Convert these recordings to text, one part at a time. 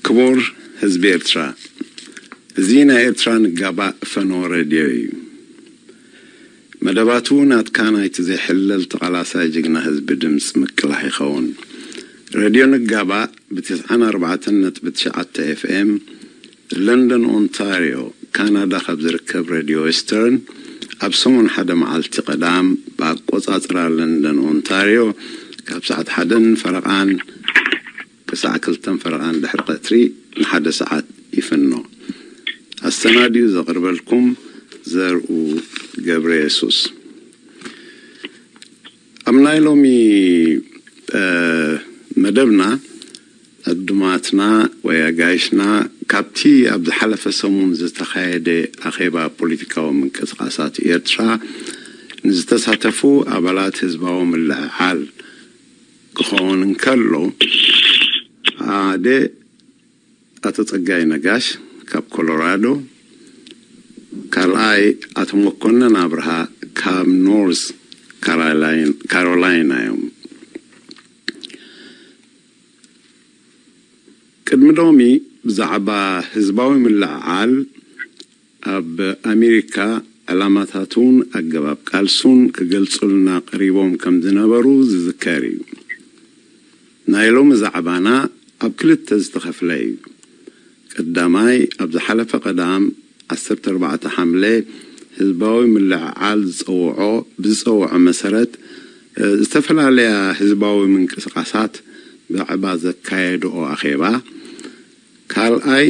ክቡር ህዝቢ ኤርትራ፣ እዚ ናይ ኤርትራ ንጋባእ ፈነወ ሬድዮ እዩ። መደባቱ ናትካ ናይቲ ዘይሕለል ተቓላሳይ ጅግና ህዝቢ ድምፂ ምቅላሕ ይኸውን። ሬድዮ ንጋባእ ብ94.9 ኤፍኤም ለንደን ኦንታርዮ ካናዳ ካብ ዝርከብ ሬድዮ ዌስተርን ኣብ ሰሙን ሓደ መዓልቲ ቀዳም ብኣቆጻጽራ ለንደን ኦንታርዮ ካብ ሰዓት ሓደን ፈረቓን ክሳዕ ክልተን ፈረቓን ድሕሪ ቀትሪ ንሓደ ሰዓት ይፍኖ። ኣሰናዲኡ ዘቕርበልኩም ዘርኡ ገብረ የሱስ። ኣብ ናይ ሎሚ መደብና ዕዱማትና ወይ ኣጋይሽና ካብቲ ኣብ ዝሓለፈ ሰሙን ዝተኻየደ ኣኼባ ፖለቲካዊ ምንቅስቓሳት ኤርትራ ንዝተሳተፉ ኣባላት ህዝባዊ ምልዕዓል ክኸውን እንከሎ፣ ሓደ ኣቶ ጸጋይ ነጋሽ ካብ ኮሎራዶ፣ ካልኣይ ኣቶ መኮነን ኣብርሃ ካብ ኖርዝ ካሮላይና እዮም። ቅድሚ ሎሚ ብዛዕባ ህዝባዊ ምልዕዓል ኣብ ኣሜሪካ ዕላማታቱን ኣገባብ ቃልሱን ክገልጹልና ቀሪቦም ከም ዝነበሩ ዝዝከር እዩ። ናይ ሎሚ ዛዕባና ኣብ ክልተ ዝተኸፍለ እዩ። ቀዳማይ፣ ኣብ ዝሓለፈ ቀዳም ዓሰርተ ኣርባዕተ ሓምለ ህዝባዊ ምልዕዓል ዝጸውዖ ብዝጸውዖ መሰረት ዝተፈላለያ ህዝባዊ ምንቅስቓሳት ብዛዕባ ዘካየድኦ ኣኼባ፣ ካልኣይ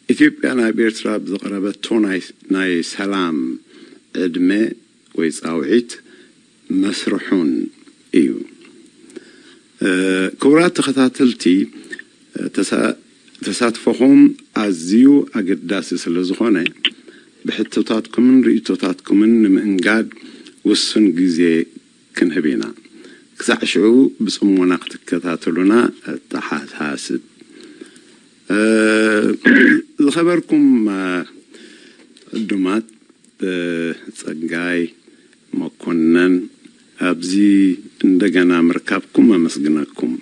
ኢትዮጵያ ናብ ኤርትራ ብዘቕረበቶ ናይ ሰላም ዕድመ ወይ ጻውዒት መስርሑን እዩ። ክቡራት ተኸታተልቲ፣ ተሳትፎኹም ኣዝዩ ኣገዳሲ ስለ ዝኾነ ብሕቶታትኩምን ርእይቶታትኩምን ንምእንጋድ ውሱን ግዜ ክንህብ ኢና። ክሳዕ ሽዑ ብጽሞና ክትከታተሉና እተሓሳስብ። ዝኸበርኩም ዕዱማት፣ ጸጋይ መኮነን፣ ኣብዚ እንደገና ምርካብኩም ኣመስግነኩም።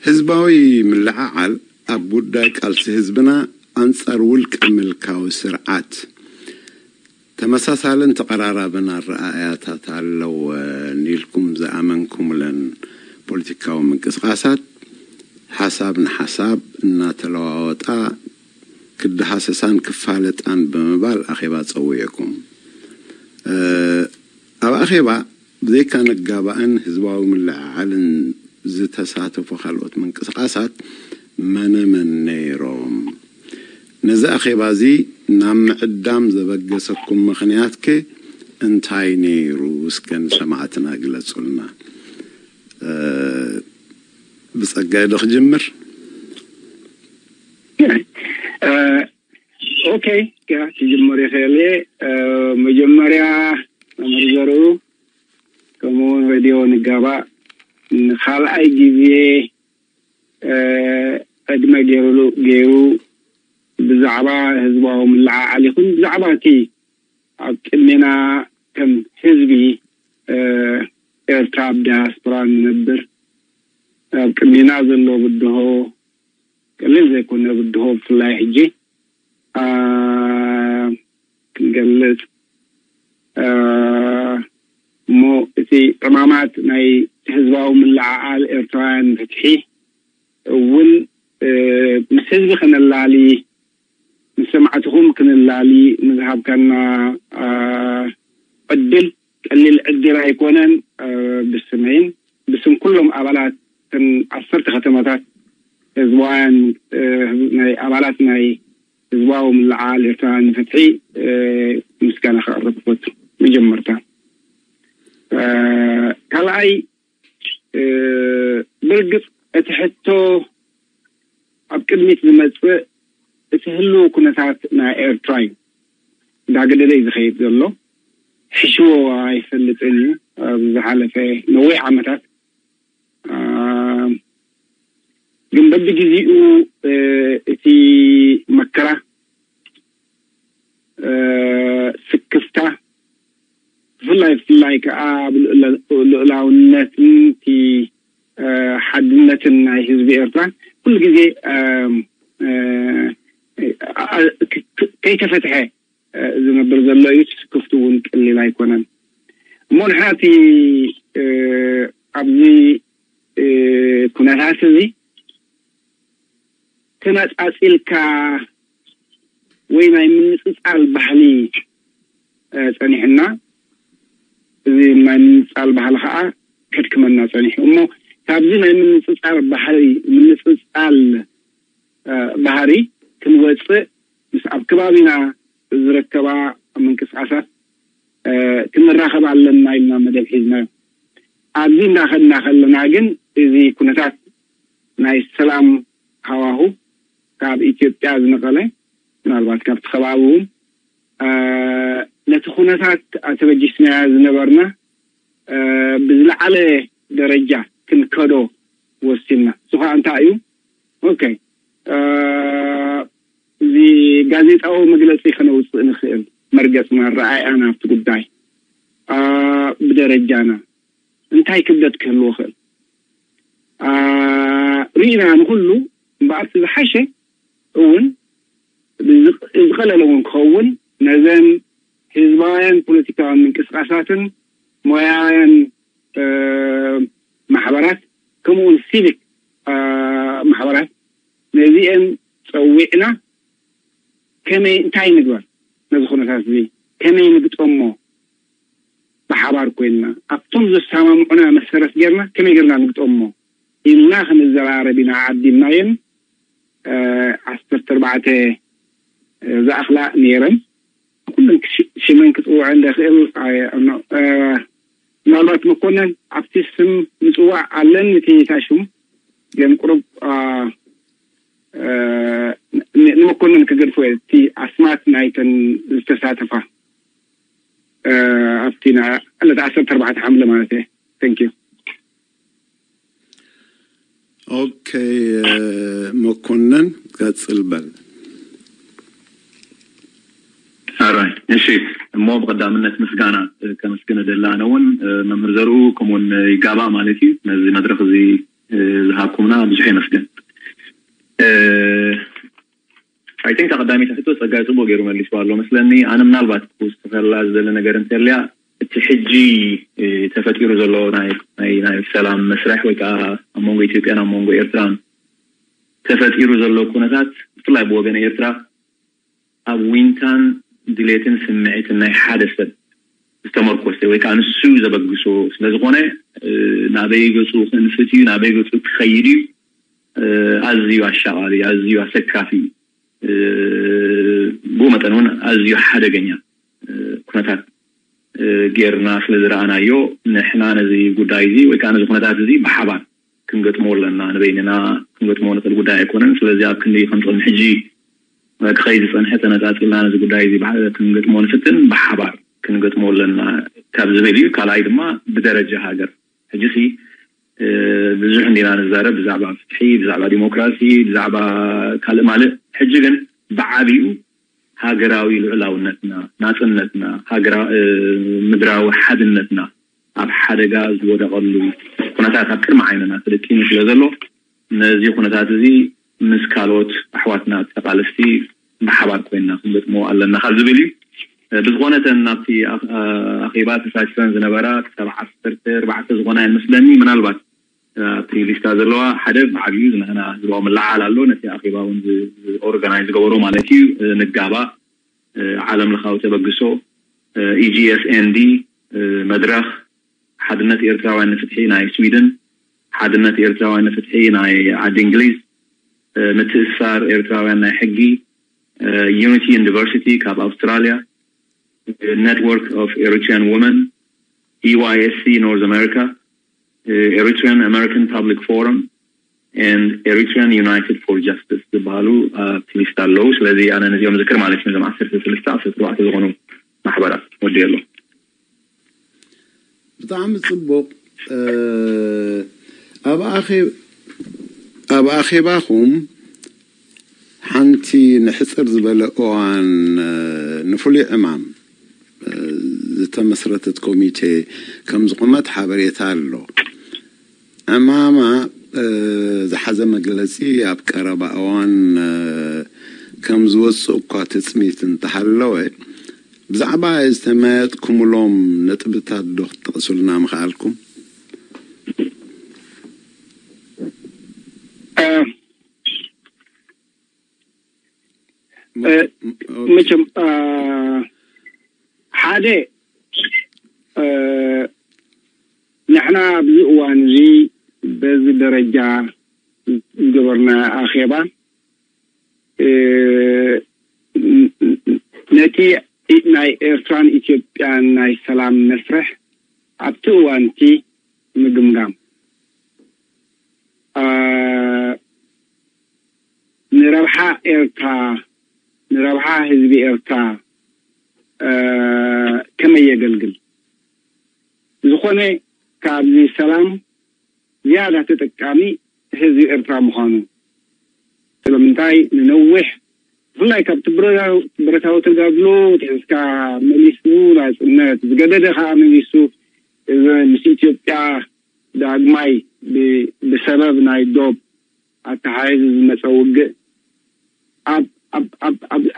ህዝባዊ ምልዕዓል ኣብ ጉዳይ ቃልሲ ህዝብና ኣንጻር ውልቀ ምልካዊ ስርዓት ተመሳሳልን ተቐራራብን ኣረኣእያታት ኣለወን ኢልኩም ዝኣመንኩምለን ፖለቲካዊ ምንቅስቓሳት ሓሳብ ንሓሳብ እናተለዋወጣ ክደሃሰሳን ክፋለጣን ብምባል ኣኼባ ጸዊዕኩም። ኣብ ኣኼባ ብዘይካ ነጋባእን ህዝባዊ ምልዕዓልን ዝተሳተፉ ካልኦት ምንቅስቓሳት መነመን ነይሮም? ነዚ ኣኼባ እዚ ናብ ምዕዳም ዘበገሰኩም ምኽንያትከ እንታይ ነይሩ? እስከ ንሰማዕትና ግለጹልና። ብጸጋይ ዶ ክጅምር? ኦኬ፣ ክጅምር ይኽእል እየ። መጀመርያ መምህር ዘርኡ ከምኡውን ሬድዮ ንጋባእ ንኻልኣይ ግዜ ዕድመ ገይሩሉ ገይሩ ብዛዕባ ህዝባዊ ምልዕዓል ይኹን ብዛዕባ እቲ ኣብ ቅድሜና ከም ህዝቢ ኤርትራ ኣብ ዳያስፖራ ንነብር ኣብ ቅድሜና ዘሎ ብድሆ ቀሊል ዘይኮነ ብድሆ ብፍላይ ሕጂ ክንገልጽ እሞ እቲ ዕማማት ናይ ህዝባዊ ምልዕዓል ኤርትራውያን ፍትሒ እውን ምስ ህዝቢ ከነላሊ ምስ ሰማዕትኹም ክንላሊ ንዝሃብካና ዕድል ቀሊል ዕድል ኣይኮነን። ብስመይን ብስም ኩሎም ኣባላት እተን ዓሰርተ ከተማታት ህዝባውያን ናይ ኣባላት ናይ ህዝባዊ ምልዓል ኤርትራውያን ንፍትሒ ምስጋና ከቕርብ ክፈቱ። መጀመርታ ካልኣይ ብርግጽ እቲ ሕቶ ኣብ ቅድሚት ዝመጽእ እቲ ህልው ኩነታት ናይ ኤርትራ እዩ። እንዳገደደ እዩ ዝኸይድ ዘሎ። ሕሽዎ ኣይፈልጥን እዩ። ኣብ ዝሓለፈ ነዊሕ ዓመታት ግን በብግዜኡ እቲ መከራ ስክፍታ ብፍላይ ብፍላይ ከዓ ኣብ ልኡላውነትን መሰረትን ናይ ህዝቢ ኤርትራ ኩሉ ግዜ ከይተፈትሐ ዝነብር ዘሎ እዩ። ክፍቱ እውን ቀሊል ኣይኮነን እሞ ንሕና እቲ ኣብዚ ኩነታት እዚ ተነጻጺልካ ወይ ናይ ምንጽጻል ባህሊ ጸኒሕና፣ እዚ ናይ ምንጽጻል ባህሊ ከዓ ከድክመና ጸኒሑ እሞ ካብዚ ናይ ምንጽጻል ባህሪ ምንጽጻል ባህሪ ክንወፅእ ምስ ኣብ ከባቢና ዝርከባ ምንቅስቃሳት ክንራኸብ ኣለና ኢልና መደብ ሒዝና። ኣብዚ እንዳኸድና ከለና ግን እዚ ኩነታት ናይ ሰላም ሃዋሁ ካብ ኢትዮጵያ ዝነቐለ ምናልባት ካብቲ ከባቢ እውን ነቲ ኩነታት ኣተበጊስናያ ዝነበርና ብዝለዓለ ደረጃ ክንከዶ ወሲንና። እሱ ከዓ እንታይ እዩ? ኦኬ፣ እዚ ጋዜጣዊ መግለፂ ከነውፅእ ንኽእል፣ መርገፅና፣ ረኣያና ኣብቲ ጉዳይ ብደረጃና እንታይ ክብደት ክህልዎ ክእል ርኢና ንኩሉ እምበኣር ዝሓሸ እውን ዝቐለለ እውን ክኸውን ነዘን ህዝባውያን ፖለቲካውያን ምንቅስቃሳትን ሞያውያን ማሕበራት ከምኡውን ሲቪክ ማሕበራት ነዚአን ፀዊዕና ከመይ እንታይ ንግበር ነዚ ኩነታት እዚ ከመይ ንግጠሞ ብሓባር ኮይንና ኣብቶም ዘሰማምዑና መሰረት ጌርና ከመይ ጌርና ንግጠሞ ኢልና ክንዘራረብ ኢና ዓዲምናየን ዓሰርተ ኣርባዕተ ዝኣኽላ ነይረን። ኩለን ሽመን ክፅውዐ እንደኽእል ምናልባት መኮነን ኣብቲ ስም ምፅዋዕ ኣለኒ እቲ ሽሙ ግን ቁሩብ ንመኮነን ክገድፎ እቲ ኣስማት ናይተን ዝተሳተፋ ኣብቲ ዕለት ዓሰርተ ኣርባዕተ ሓምለ ማለት እየ። Thank you። ኦኬ መኮነን ቀፅል በል። ኣራይ እሺ እሞ ብቀዳምነት ምስጋና ከመስግን ደላ ኣነ እውን መምህር ዘርኡ ከምኡውን ይጋባ ማለት እዩ ነዚ መድረክ እዚ ዝሃብኩምና ብዙሕ የመስግን። I think ቀዳሚት ሕቶ ፀጋይ ፅቡቅ ገይሩ መሊስዋ ኣሎ መስለኒ። ኣነ ምናልባት ክውስኸላ ዝደሊ ነገር እንተልያ እቲ ሕጂ ተፈጢሩ ዘሎ ናይ ሰላም መስርሕ ወይ ከዓ ኣብ መንጎ ኢትዮጵያን ኣብ መንጎ ኤርትራን ተፈጢሩ ዘሎ ኩነታት ብፍላይ ብወገን ኤርትራ ኣብ ዊንታን ድሌትን ስምዒትን ናይ ሓደ ሰብ ዝተመርኮሰ ወይ ከዓ ንሱ ዘበግሶ ስለዝኾነ ናበይ ገፁ ክንፍት እዩ ናበይ ገፁ ክኸይድ እዩ ኣዝዩ ኣሻቓሊ ኣዝዩ ኣሰካፊ እዩ። ብኡ መጠን እውን ኣዝዩ ሓደገኛ ኩነታት ጌርና ስለ ዝረኣናዮ ንሕና ነዚ ጉዳይ እዚ ወይ ከዓ ነዚ ኩነታት እዚ ብሓባር ክንገጥሞ ኣለና። ንበይንና ክንገጥሞ ንኽእል ጉዳይ ኣይኮነን። ስለዚ ኣብ ክንዲ ከምቲ ቅድሚ ሕጂ ክኸይድ ዝፀንሐ ተነፃፂልና ነዚ ጉዳይ እዚ ክንገጥሞ ንፍትን ብሓባር ክንገጥሞ ኣለና ካብ ዝብል እዩ። ካልኣይ ድማ ብደረጃ ሃገር ሕጂ ሲ ብዙሕ እንዲና ንዛረብ ብዛዕባ ፍትሒ፣ ብዛዕባ ዲሞክራሲ፣ ብዛዕባ ካልእ ማልእ። ሕጂ ግን ብዓብዩ ሃገራዊ ልዑላውነትና፣ ናፅነትና፣ ምድራዊ ሓድነትና ኣብ ሓደጋ ዝወደቐሉ ኩነታት ኣብ ቅድሚ ዓይንና ተደቂኑ ስለ ዘሎ ነዚ ኩነታት እዚ ምስ ካልኦት ኣሕዋትና ተቓለስቲ ብሓባር ኮይንና ክንገጥሞ ኣለና ካብ ዝብል እዩ። ብዝኾነ እተን ናብቲ ኣኼባ ተሳቲፈን ዝነበራ ክሳብ ዓሰርተ ኣርባዕተ ዝኾና እየን መስለኒ። ምናልባት ኣብቲ ሊስታ ዘለዋ ሓደ ብዓብዩ ዝንሕና ህዝባዊ ምልዓል ኣሎ። ነቲ ኣኼባ እውን ኦርጋናይዝ ዝገበሮ ማለት እዩ ንጋባ ዓለም ለኻዊ ተበግሶ ኢጂኤስኤንዲ መድረኽ ሓድነት ኤርትራውያን ንፍትሒ ናይ ስዊድን ሓድነት ኤርትራውያን ንፍትሒ ናይ ዓዲ እንግሊዝ ምትእስሳር ኤርትራውያን ናይ ሕጊ ዩኒቲ ዩኒቨርሲቲ ካብ ኣውስትራሊያ network of Eritrean women EYSC North America Eritrean American Public Forum and Eritrean United for Justice ዝበሃሉ ኣብቲ ሊስት ኣለዉ። ስለዚ ኣነ ነዚኦም ዝክር ማለት እዩ። ነዞም ዓሰርተ ሰለስተ ዓሰርተ ኣርባዕተ ዝኾኑ ማሕበራት ወዲኤ ኣሎ። ብጣዕሚ ፅቡቕ። ኣብ ኣኼ ኣብ ኣኼባኹም ሓንቲ ንሕፅር ዝበለ እዋን ንፍሉይ ዕማም ዝተመስረተት ኮሚቴ ከም ዝቆመት ሓበሬታ ኣሎ። ዕማማ ዝሓዘ መግለጺ ኣብ ቀረባ እዋን ከም ዝወጽእ እኳ ትጽቢት እንተሃለወ፣ ብዛዕባ ዝተመያየጥኩምሎም ነጥብታት ዶ ክትጠቕሱልና ምኽኣልኩም? መቸም ሓደ ንሕና ኣብዚ እዋን እዚ በዚ ደረጃ ዝገበርና ኣኼባ ነቲ ናይ ኤርትራን ኢትዮጵያን ናይ ሰላም መስርሕ ኣብቲ እዋንቲ ምግምጋም ንረብሓ ኤርትራ ንረብሓ ህዝቢ ኤርትራ ከመይ የገልግል ዝኾነ ካብዚ ሰላም ዝያዳ ተጠቃሚ ህዝቢ ኤርትራ ምዃኑ ስለምንታይ ንነዊሕ ብፍላይ ካብቲ ብረታዊ ተጋድሎ ትሕዝካ መሊሱ ናጽነት ዝገደደ ከዓ መሊሱ ምስ ኢትዮጵያ ዳግማይ ብሰበብ ናይ ዶብ ኣተሓሒዙ ዝመፀ ውግእ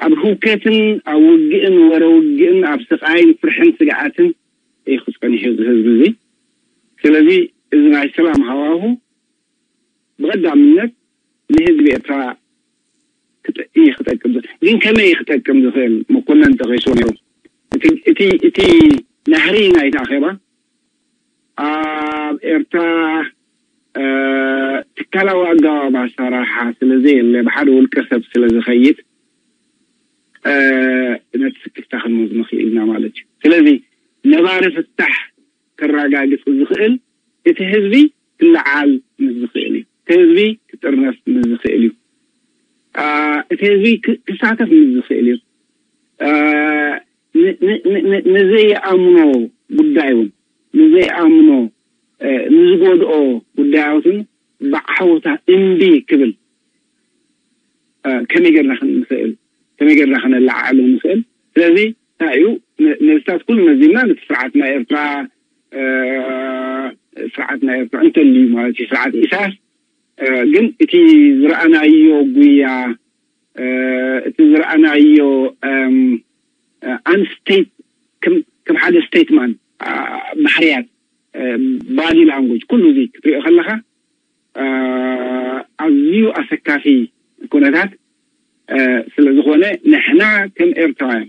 ኣብ ህውከትን ኣብ ውግእን ወረ ውግእን ኣብ ስቃይን ፍርሕን ስግኣትን እዩ ክፀኒሑ እዚ ህዝቢ እዚ። ስለዚ እዚ ናይ ሰላም ሃዋሁ ብቐዳምነት ንህዝቢ ኤርትራ እዩ ክጠቅም። ግን ከመይ እዩ ክጠቅም ዝኽእል? መኮነን ጠቂስዎ ነይሩ። እቲ ናህሪ ናይቲ ኣኼባ ኣብ ኤርትራ ትካላዊ ኣገባብ ኣሰራርሓ ስለ ዘየለ ብሓደ ውልቀ ሰብ ስለ ዝኸይድ ነቲ ስክፍታ ክንመዝኖ ክኢልና ማለት እዩ። ስለዚ ነባሪ ፍታሕ ከረጋግፅ ዝኽእል እቲ ህዝቢ ክለዓል ምስ ዝኽእል እዩ። እቲ ህዝቢ ክጥርነፍ ምስ ዝኽእል እዩ። እቲ ህዝቢ ክሳተፍ ምስ ዝኽእል እዩ። ንዘይኣምኖ ጉዳይ እውን ንዘይኣምኖ ንዝጎድኦ ጉዳያት እውን ብዓወታ እምቢ ክብል ከመይ ጌርና ክንኽእል ከመይ ጌርና ክነለዓዕሎ ንኽእል? ስለዚ እንታይ እዩ ነዚታት ኩሉ መዚና ነቲ ስርዓት ናይ ኤርትራ ስርዓት ናይ ኤርትራ እንተልዩ ማለት እዩ ስርዓት ኢሳያስ ግን እቲ ዝረኣናዮ ጉያ እቲ ዝረኣናዮ ኣንስቴት ከም ሓደ ስቴትማን ባህርያት ባዲ ላንጉጅ ኩሉ እዚ ክትሪኦ ከለካ ኣዝዩ ኣሰካፊ ኩነታት ስለ ዝኾነ ንሕና ከም ኤርትራውያን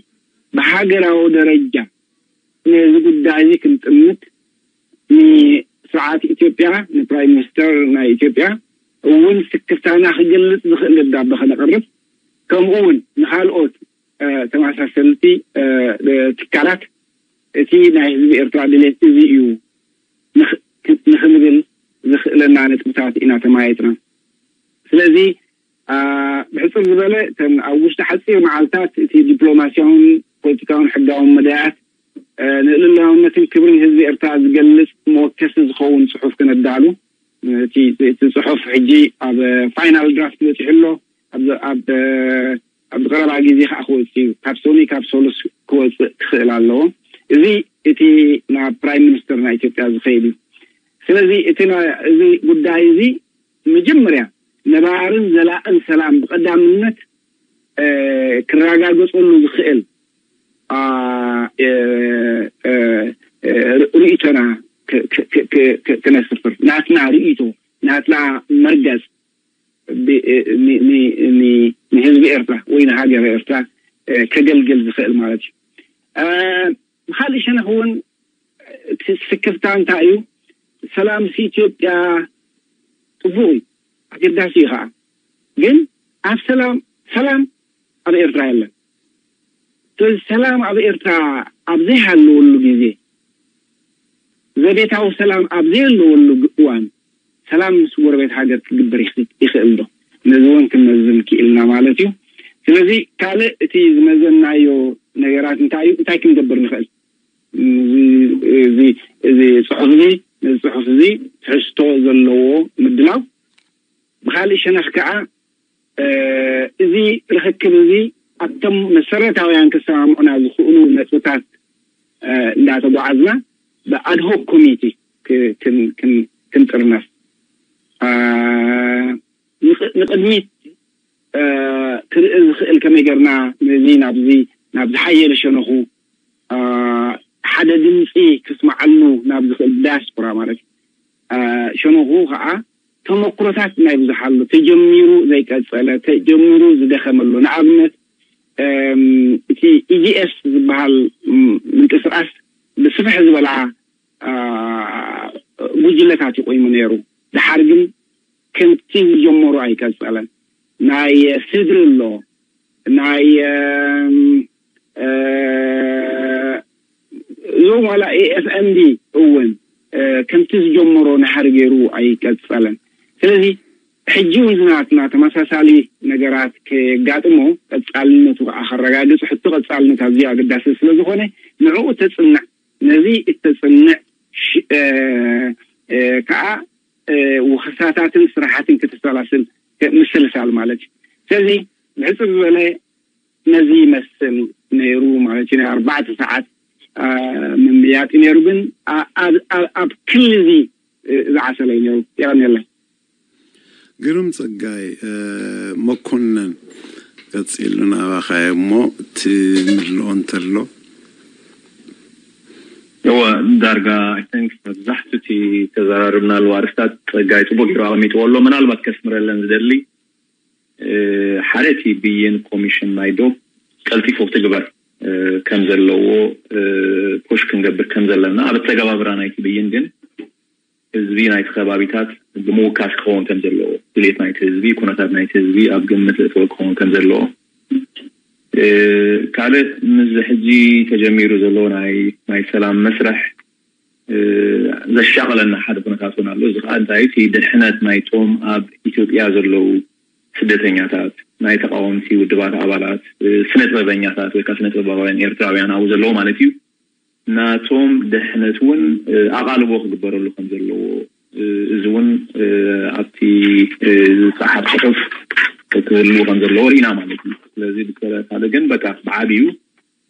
ብሃገራዊ ደረጃ ነዚ ጉዳይ እዚ ክንጥምት ንስርዓት ኢትዮጵያ ንፕራይም ሚኒስተር ናይ ኢትዮጵያ እውን ስክፍታና ክገልጽ ዝኽእል ደብዳበ ከነቕርብ ከምኡ እውን ንካልኦት ተመሳሰልቲ ትካላት እቲ ናይ ህዝቢ ኤርትራ ድሌት እዚ እዩ ንኽንብል ዘኽእለና ነጥብታት ኢና ተመያይጥና። ስለዚ ብሕጽር ዝበለ እተን ኣብ ውሽጢ ሓጺር መዓልታት እቲ ዲፕሎማስያውን ፖለቲካውን ሕጋውን መዳያት ንልኡላውነትን ክብርን ህዝቢ ኤርትራ ዝገልጽ መወከሲ ዝኸውን ጽሑፍ ክነዳሉ እቲ ጽሑፍ ሕጂ ኣብ ፋይናል ድራፍት በጺሑ ኣሎ። ኣብዚ ቀረባ ግዜ ከዓ ክወፅእ እዩ። ካብ ሶኒ ካብ ሶሉስ ክወፅእ ክኽእል ኣለዎ። እዚ እቲ ናብ ፕራይም ሚኒስተር ናይ ኢትዮጵያ ዝኸይድ እዩ። ስለዚ እቲ እዚ ጉዳይ እዚ መጀመርያ ነባርን ዘላቕን ሰላም ብቐዳምነት ክረጋገፀሉ ዝኽእል ርእይቶና ክነስፍር ናትና ርእይቶ ናትና መርገፅ ንህዝቢ ኤርትራ ወይ ንሃገር ኤርትራ ከገልግል ዝኽእል ማለት እዩ። ብካልእ ሸነኽ እውን እቲ ስክፍታ እንታይ እዩ? ሰላምሲ ኢትዮጵያ ፅቡቅ እዩ፣ ኣገዳሲ እዩ ከዓ። ግን ኣብ ሰላም ሰላም ኣብ ኤርትራ የለን። ስለዚ ሰላም ኣብ ኤርትራ ኣብ ዘይሃለወሉ ግዜ ዘቤታዊ ሰላም ኣብ ዘየለወሉ እዋን ሰላም ምስ ጎረቤት ሃገር ክግበር ይኽእል ዶ? ነዚ እውን ክንመዝን ክኢልና ማለት እዩ። ስለዚ ካልእ እቲ ዝመዘናዮ ነገራት እንታይ እዩ? እንታይ ክንገብር ንኽእል? እዚ ፅሑፍ እዚ ነዚ ፅሑፍ እዚ ትሕዝቶ ዘለዎ ምድላው ብካልእ ሸነኽ ከዓ እዚ ርኽክብ እዚ ኣብቶም መሰረታውያን ክሰማምዑና ዝኽእሉ ነጥብታት እንዳተጓዓዝና ብኣድሆክ ኮሚቲ ክንጥርነፍ ንቕድሚት ክርኢ ዝኽእል ከመይ ገርና ነዚ ናብዚ ናብ ዝሓየለ ሸነኹ ሓደ ድምፂ ክስማዓሉ ናብ ዝኽእል ዳያስፖራ ማለት ሸነኹ ከዓ ተመክሮታት ናይ ብዙሓ ኣሎ። ተጀሚሩ ዘይቀፀለ፣ ተጀሚሩ ዝደኸመሉ። ንኣብነት እቲ ኢጂኤስ ዝበሃል ምንቅስቃስ ብስፍሕ ዝበላ ጉጅለታት ይቆይሙ ነይሩ። ድሓር ግን ከምቲ ዝጀመሩ ኣይቀፀለን። ናይ ስድሪ ኣሎ፣ ናይ እዞም ዋላ ኤኤፍኤምዲ እውን ከምቲ ዝጀመሮ ናህሪ ገይሩ ኣይቀፀለን። ስለዚ ሕጂ እውን ዝናትና ተመሳሳሊ ነገራት ከጋጥሞ ቀፃልነቱ ከዓ ከረጋግፅ ሕቶ ቀፃልነት ኣዝዩ ኣገዳሲ ስለዝኾነ ንዕኡ ተፅንዕ፣ ነዚ እተፅንዕ ከዓ ውኸሳታትን ስራሓትን ክትሰላስል ምስልሳል ማለት እዩ። ስለዚ ብሕፅር ዝበለ ነዚ ይመስል ነይሩ ማለት እዩ። ናይ ኣርባዕተ ሰዓት ምምያጥ ነይሩ፣ ግን ኣብ ክሊ እዚ ዝዓሰለ እዩ ነይሩ። የቐንየለይ። ግሩም ጸጋይ። መኮነን፣ ቀጺሉ ናባኻ እሞ እቲ ምድልኦ እንተሎ። እወ፣ ዳርጋ I think መብዛሕቱ እቲ ተዘራርብናሉ ኣርስታት ጸጋይ ጽቡቅ ገይሩ ኣቐሚጥዎ ኣሎ። ምናልባት ከስምረለን ዝደሊ ሓደ እቲ ብይን ኮሚሽን ናይ ዶብ ቀልጢፉ ክትግበር ከም ዘለዎ ፖሽ ክንገብር ከም ዘለና፣ ኣብ ኣተገባብራ ናይቲ ብይን ግን ህዝቢ ናይቲ ከባቢታት ብምውካስ ክኸውን ከም ዘለዎ፣ ድሌት ናይቲ ህዝቢ፣ ኩነታት ናይቲ ህዝቢ ኣብ ግምት እትወ ክኸውን ከም ዘለዎ፣ ካልእ ምዚ ሕጂ ተጀሚሩ ዘሎ ናይ ናይ ሰላም መስርሕ ዘሻቕለና ሓደ ኩነታት እውን ኣሎ። እዚ ከዓ እንታይ እቲ ድሕነት ናይቶም ኣብ ኢትዮጵያ ዘለዉ ስደተኛታት፣ ናይ ተቃወምቲ ውድባት ኣባላት፣ ስነ ጥበበኛታት ወይ ከዓ ስነ ጥበባውያን ኤርትራውያን ኣብኡ ዘለዉ ማለት እዩ፣ ናቶም ድሕነት እውን ኣቓልቦ ክግበረሉ ከም ዘለዎ፣ እዚ እውን ኣብቲ ዝፀሓፍ ፅሑፍ ክህልዉ ከም ዘለዎ ርኢና ማለት እዩ። ስለዚ ብተረካለ ግን በቃ ብዓብዩ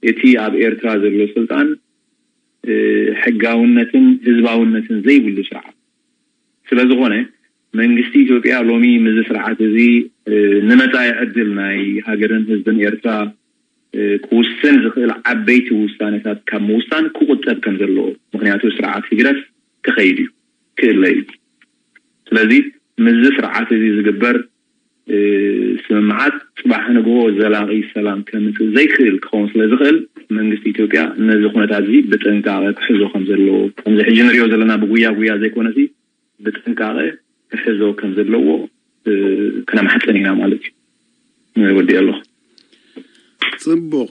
እቲ ኣብ ኤርትራ ዘሎ ስልጣን ሕጋውነትን ህዝባውነትን ዘይብሉ ስርዓት ስለዝኾነ መንግስቲ ኢትዮጵያ ሎሚ ምዚ ስርዓት እዚ ንመፃኢ ዕድል ናይ ሃገርን ህዝብን ኤርትራ ክውስን ዝኽእል ዓበይቲ ውሳኔታት ካብ ምውሳን ክቁጠብ ከም ዘለዎ፣ ምክንያቱ ስርዓት ህግደፍ ክኸይድ እዩ፣ ክእለ እዩ። ስለዚ ምዚ ስርዓት እዚ ዝግበር ስምምዓት ፅባሕ ንግሆ ዘላቒ ሰላም ከምፅእ ዘይክእል ክኸውን ስለ ዝኽእል መንግስቲ ኢትዮጵያ ነዚ ኩነታት እዚ ብጥንቃቐ ክሕዞ ከም ዘለዎ፣ ከምዚ ሕጂ ንሪኦ ዘለና ብጉያ ጉያ ዘይኮነሲ ብጥንቃቐ ክሕዞ ከም ዘለዎ ክነማሕፀን ኢና ማለት እዩ። ወዲእ ኣለኹ። ፅቡቕ።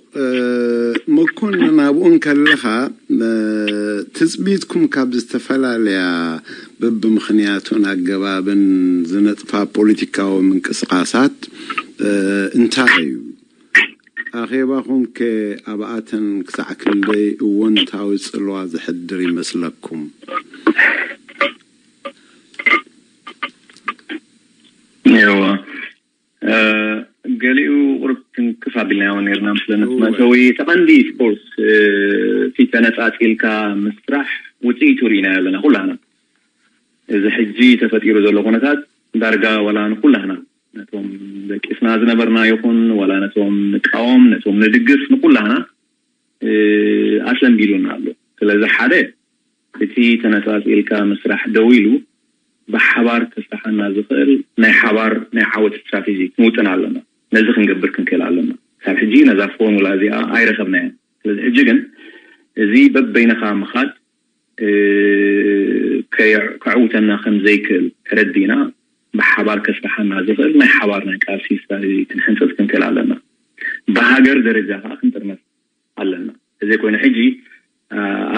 መኮንን፣ ኣብኡ እንከለኻ ትፅቢትኩም ካብ ዝተፈላለያ በብምኽንያቱን ኣገባብን ዝነጥፋ ፖለቲካዊ ምንቅስቃሳት እንታይ እዩ? ኣኼባኹም ከ ኣብኣተን ክሳዕ ክንደይ እወንታዊ ጽልዋ ዘሕድር ይመስለኩም? እዋ፣ ገሊኡ ቁሩብ ትንክፍ ኣቢልናዮ ነርና መስለኒ። መእተዊ ተቐንዲ ስፖርት እቲ ተነጻጺልካ ምስራሕ ውጽኢቱ ርኢናዮ ኣለና ኩላህና። እዚ ሕጂ ተፈጢሩ ዘሎ ኩነታት ዳርጋ ዋላ ንኩላህና ነቶም ደቂስና ዝነበርና ይኹን ዋላ ነቶም ንቃወም ነቶም ንድግፍ ንኩላህና ኣሰንቢዱና ኣሎ። ስለዚ ሓደ እቲ ተነጻጺልካ ምስራሕ ደው ኢሉ ብሓባር ከስርሓና ዝኽእል ናይ ሓባር ናይ ዓወት ስትራቴጂ ክንውጥን ኣለና። ነዚ ክንገብር ክንክእል ኣለና። ካብ ሕጂ ነዛ ፎርሙላ እዚኣ ኣይረኸብናያን። ስለዚ ሕጂ ግን እዚ በበይንኻ ምኻድ ከዕውተና ከም ዘይክእል ተረዲና ብሓባር ከስርሓና ዝኽእል ናይ ሓባር ናይ ቃልሲ ስትራቴጂ ክንሕንፅፅ ክንክእል ኣለና። ብሃገር ደረጃ ከዓ ክንጥርነፍ ኣለና። እዚ ኮይኑ ሕጂ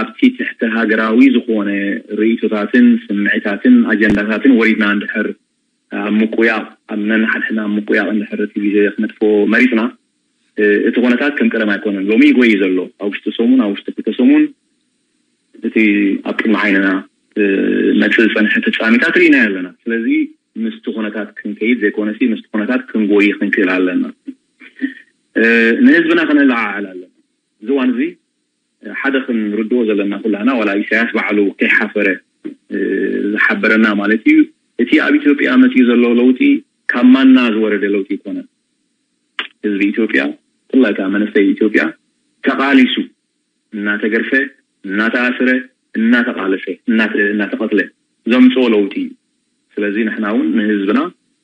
ኣብቲ ትሕቲ ሃገራዊ ዝኾነ ርእይቶታትን ስምዒታትን ኣጀንዳታትን ወሪድና እንድሕር ኣብ ምቁያቕ ኣብ ነንሓድሕድና ኣብ ምቁያቕ እንድሕር እቲ ግዜ ክነጥፍኦ መሪፅና እቲ ኩነታት ከም ቀደም ኣይኮነን። ሎሚ ይጎይ ዘሎ ኣብ ውሽጢ ሰሙን ኣብ ውሽጢ ክልተ ሰሙን እቲ ኣብ ቅድሚ ዓይንና መፅእ ዝፀንሐ ፍፃሜታት ርኢና ኣለና። ስለዚ ምስቲ ኩነታት ክንከይድ ዘይኮነሲ ምስቲ ኩነታት ክንጎይ ክንክእል ኣለና። ንህዝብና ከነለዓዕል ኣለና። እዚ እዋን እዚ ሓደ ክንርድኦ ዘለና ኩላና ዋላ ኢሳያስ ባዕሉ ከይሓፈረ ዝሓበረና ማለት እዩ። እቲ ኣብ ኢትዮጵያ መፅኡ ዘሎ ለውጢ ካብ ማና ዝወረደ ለውጢ ኣይኮነን። ህዝቢ ኢትዮጵያ፣ ብፍላይ ከዓ መንእሰይ ኢትዮጵያ፣ ተቓሊሱ፣ እናተገርፈ፣ እናተኣስረ፣ እናተቓለሰ፣ እናተ- እናተቐትለ ዘምፅኦ ለውጢ እዩ። ስለዚ ንሕና እውን ንህዝብና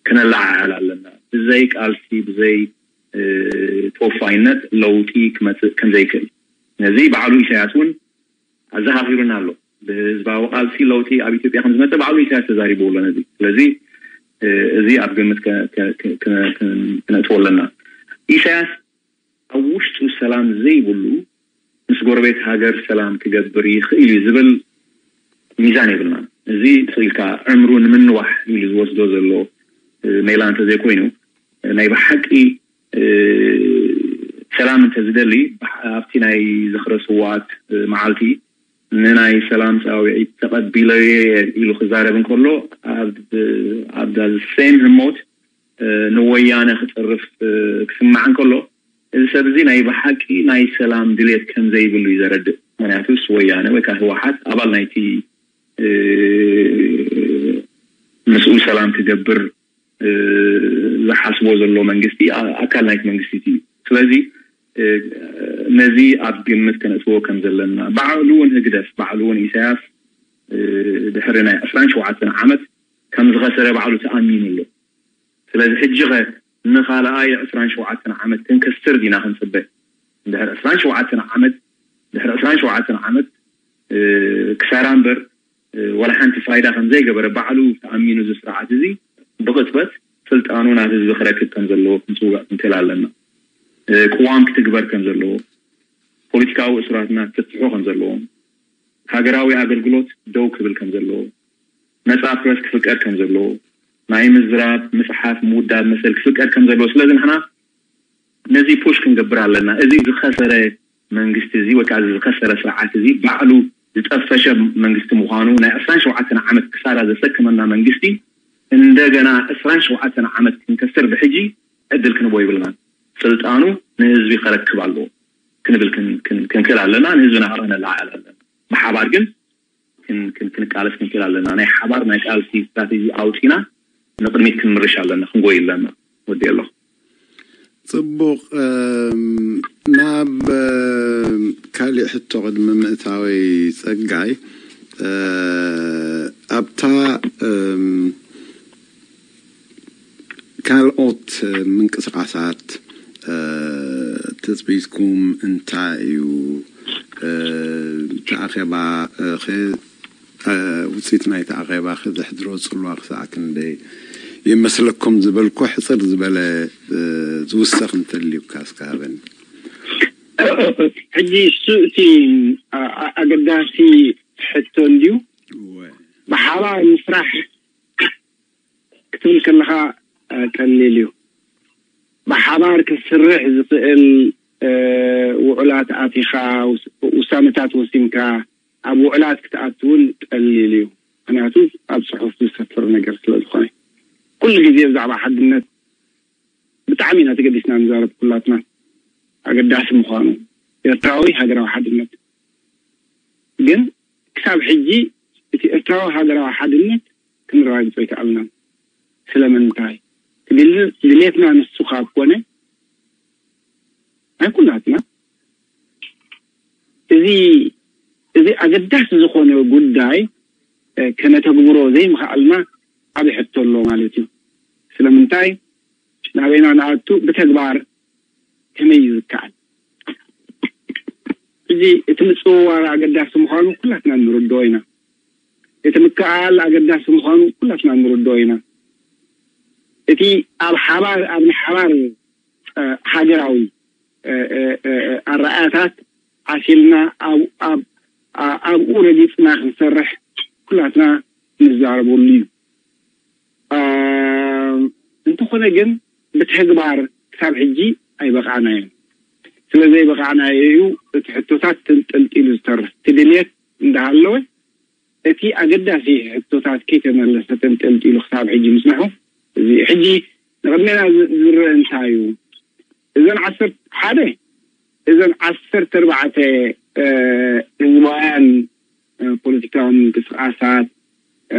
ክነለዓዕል ኣለና። ብዘይ ቃልሲ፣ ብዘይ እ፣ ተወፋይነት ለውጢ ክመፅእ ከምዘይክእል፣ ነዚ ባዕሉ ኢሳያስ እውን ኣዘኻኺሩና ኣሎ። ብህዝባዊ ቃልሲ ለውጢ ኣብ ኢትዮጵያ ከም ዝመፅእ ባዕሉ ኢሳያስ ተዛሪቡ ኣሎ ነዚ። ስለዚ እ፣ እዚ ኣብ ግምት ከ- ከ- ከ- ከ- ከ- ክነእትዎ ኣለና። ኢሳያስ ኣብ ውሽጡ ሰላም ዘይብሉ ምስ ጎረቤት ሃገር ሰላም ክገብር ይኽእል እዩ ዝብል ሚዛን የብልናን። እዚ ስኢልካ ዕምሩ ንምንዋሕ ኢሉ ዝወስዶ ዘሎ እ፣ ሜላ እንተዘይኮይኑ፣ ናይ ብሓቂ እ፣ ሰላም እንተዝደሊ፣ ኣብቲ ናይ ዝኽረ ስዋት እ፣ መዓልቲ ንናይ ሰላም ፃውዒት ተቐቢለዮ ኢሉ ክዛረብ እንከሎ፣ ኣብ ኣብ ሴም ህሞት እ፣ ንወያነ ክፅርፍ እ፣ ክስማዕ እንከሎ፣ እዚ ሰብ እዚ ናይ ብሓቂ ናይ ሰላም ድሌት ከም ዘይብሉ እዩ ዘረድእ። ምክንያቱስ ወያነ ወይ ከዓ ህወሓት ኣባል ናይቲ እ፣ ምስኡ ሰላም ክገብር እ፣ ዝሓስቦ ዘሎ መንግስቲ፣ ኣ- ኣካል ናይቲ መንግስቲ እዩ። ስለዚ እ፣ ነዚ ኣብ ግምት ከነእትዎ ከም ዘለና፣ ባዕሉ እውን ህግደፍ፣ ባዕሉ እውን ኢሳያስ እ፣ ድሕሪ ናይ ዕስራን ሸውዓተን ዓመት ከም ዝኸሰረ ባዕሉ ተኣሚኑ ኣሎ። ስለዚ ሕጂ ኸ ንኻልኣይ ዕስራን ሸውዓተን ዓመት ክንከስር ዲና ክንፅበ? ድሕሪ ዕስራን ሸውዓተን ዓመት ድሕሪ ዕስራን ሸውዓተን ዓመት እ፣ ክሳራ እምበር እ፣ ዋላ ሓንቲ ፋይዳ ከም ዘይገበረ ባዕሉ ተኣሚኑ፣ እዚ ስርዓት እዚ ብቕፅበት ስልጣኑ ናብ ህዝቢ ክረክብ ከም ዘለዎ ክንፅውዕ ክንክእል ኣለና። እ፣ ቅዋም ክትግበር ከም ዘለዎ፣ ፖለቲካዊ እሱራትና ክፍትሑ ከም ዘለዎም፣ ሃገራዊ ኣገልግሎት ደው ክብል ከም ዘለዎ፣ ነፃ ፕረስ ክፍቀድ ከም ዘለዎ፣ ናይ ምዝራብ፣ ምፅሓፍ፣ ምውዳብ መሰል ክፍቀድ ከም ዘለዎ። ስለዚ ንሕና ነዚ ፑሽ ክንገብር ኣለና። እዚ ዝኸሰረ መንግስቲ እዚ ወይ ከዓ እዚ ዝኸሰረ ስርዓት እዚ ባዕሉ ዝጠፈሸ መንግስቲ ምዃኑ፣ ናይ ዕስራን ሸውዓተን ዓመት ክሳራ ዘሰክመና መንግስቲ እንደገና ዕስራን ሸውዓተን ዓመት ክንከስር ብሕጂ ዕድል ክንቦ ይብልናን። ስልጣኑ ንህዝቢ ከረክብ ኣለዎ ክንብል ክን- ክን- ክንክእል ኣለና። ንህዝብና ከዓ ነለዓዕል ኣለና። ብሓባር ግን ክን- ክን- ክንቃለስ ክንክእል ኣለና። ናይ ሓባር ናይ ቃልሲ ስትራቴጂ ኣውፂና ንቕድሚት ክንምርሽ ኣለና፣ ክንጎይ ኣለና። ወዲ ኣለኹ። ፅቡቕ። እም፣ ናብ እም፣ ካሊእ ሕቶ ቅድሚ ምእታወይ፣ ፀጋይ፣ እ፣ ኣብታ እም፣ ካልኦት ምንቅስቃሳት እ፣ ትፅቢትኩም እንታይ እዩ? እ፣ እቲ ኣኼባ እ፣ ኸ- እ፣ ውፅኢት ናይቲ ኣኼባ ኸ ዘሕድሮ ፅልዋ ክሳዕ ክንደይ ይመስለኩም ዝበልኩ ሕፅር ዝበለ እ፣ ዝውሰኽ እንተልዩካ እስከ ሃበኒ። ሕጂ እሱ እቲ ኣ- ኣ- ኣገዳሲ ሕቶ እንድዩ። እወ። ብሓባር ምስራሕ ክትብል ከለኻ እ፣ ቀሊል እዩ። ብሓባር ክስርሕ ዝኽእል እ፣ ውዕላት ኣቲኻ ውስ- ውሳነታት ወሲንካ ኣብ ውዕላት ክትኣትውን ቀሊል እዩ። ምክንያቱ ኣብ ፅሑፍ ዝሰፍር ነገር ስለ ዝኾነ ኩሉ ግዜ ብዛዕባ ሓድነት ብጣዕሚ ኢና ተገዲስና ንዛረብ ኩላትና ኣገዳሲ ምዃኑ ኤርትራዊ ሃገራዊ ሓድነት። ግን ክሳብ ሕጂ እቲ ኤርትራዊ ሃገራዊ ሓድነት ክንረጋግጾ ኣይከኣልናን። ስለምንታይ? ድል- ድሌትና ንሱ ካብ ኮነ ናይ ኩላትና እዚ እዚ ኣገዳሲ ዝኾነ ጉዳይ እ፣ ከነተግብሮ ዘይምኽኣልና ዓብዪ ሕቶ ኣሎ ማለት እዩ። ስለምንታይ ናበይና ንኣቱ ብተግባር ከመይ እዩ ዝከኣል? ሕጂ እቲ ምፅውዋር ኣገዳሲ ምዃኑ ኩላትና ንርድኦ ኢና። እቲ ምክኣል ኣገዳሲ ምዃኑ ኩላትና ንርድኦ ኢና። እቲ ኣብ ሓባር ኣብ ናይ ሓባር እ፣ ሃገራዊ እ፣ እ፣ እ፣ ኣረኣእያታት ዓሲልና ኣብ- ኣብ- ኣ- ኣብኡ ረጊፅና ክንሰርሕ ኩላትና ንዛረበሉ እዩ። እ፣ እንተኾነ ግን ብተግባር ክሳብ ሕጂ ኣይበቃዕናዮን። ስለ ዘይበቃዕናዮ እዩ እቲ ሕቶታት ተንጠልጢሉ ዝተርፍ። እቲ ድልየት እንዳሃለወ እቲ ኣገዳሲ ሕቶታት ከይተመለሰ ተንጠልጢሉ ክሳብ ሕጂ ምጽንሑ፣ እዚ ሕጂ ንቕድሜና ዝ- ዝረአ እንታይ እዩ? እዘን ዓሰርተ ሓደ እዘን ዓሰርተ ኣርባዕተ እ፣ ህዝባውያን እ፣ ፖለቲካዊ ምንቅስቃሳት እ፣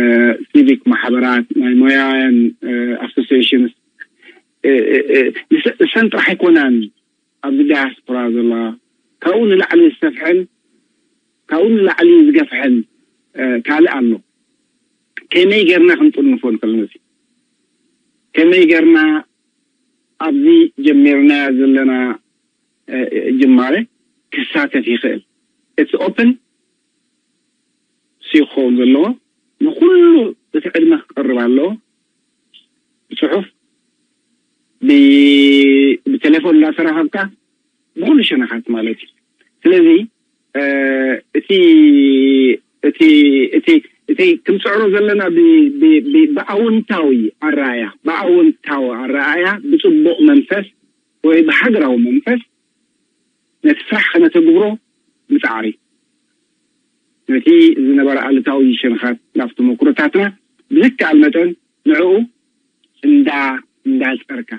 ሲቪክ ማሕበራት፣ ናይ ሞያውያን ኣሶሲሽንስ፣ እሰን ጥራሕ ኣይኮናን ኣብዚ ዳያስፖራ ዘለዋ። ካብኡ ንላዕሊ ዝሰፍሐን ካብኡ ንላዕሊ ዝገፍሐን ካልእ ኣሎ። ከመይ ገርና ክንጥንፎ ንክእል ነዚ? ከመይ ገርና ኣብዚ ጀሚርናያ ዘለና ጅማረ ክሳተፍ ይኽእል? እቲ ኦፕን ስዩ ክኸውን ዘለዎ፣ ንኹሉ እቲ ዕድመ ክቀርብ ኣለዎ። ብፅሑፍ፣ ብቴሌፎን እናተራኸብካ፣ ብኹሉ ሸነኻት ማለት እዩ። ስለዚ እቲ እቲ እቲ እቲ ክንፅዕሮ ዘለና ብኣውንታዊ ኣረኣያ፣ ብኣውንታዊ ኣረኣያ፣ ብፅቡቕ መንፈስ ወይ ብሃገራዊ መንፈስ ነቲ ስራሕ ከነተግብሮ ምፅዓር እዩ። ነቲ ዝነበረ ኣሉታዊ ሸነኻት ናብቲ ተመኩሮታትና ብዝከኣል መጠን ንዕኡ እንዳ እንዳፀርካ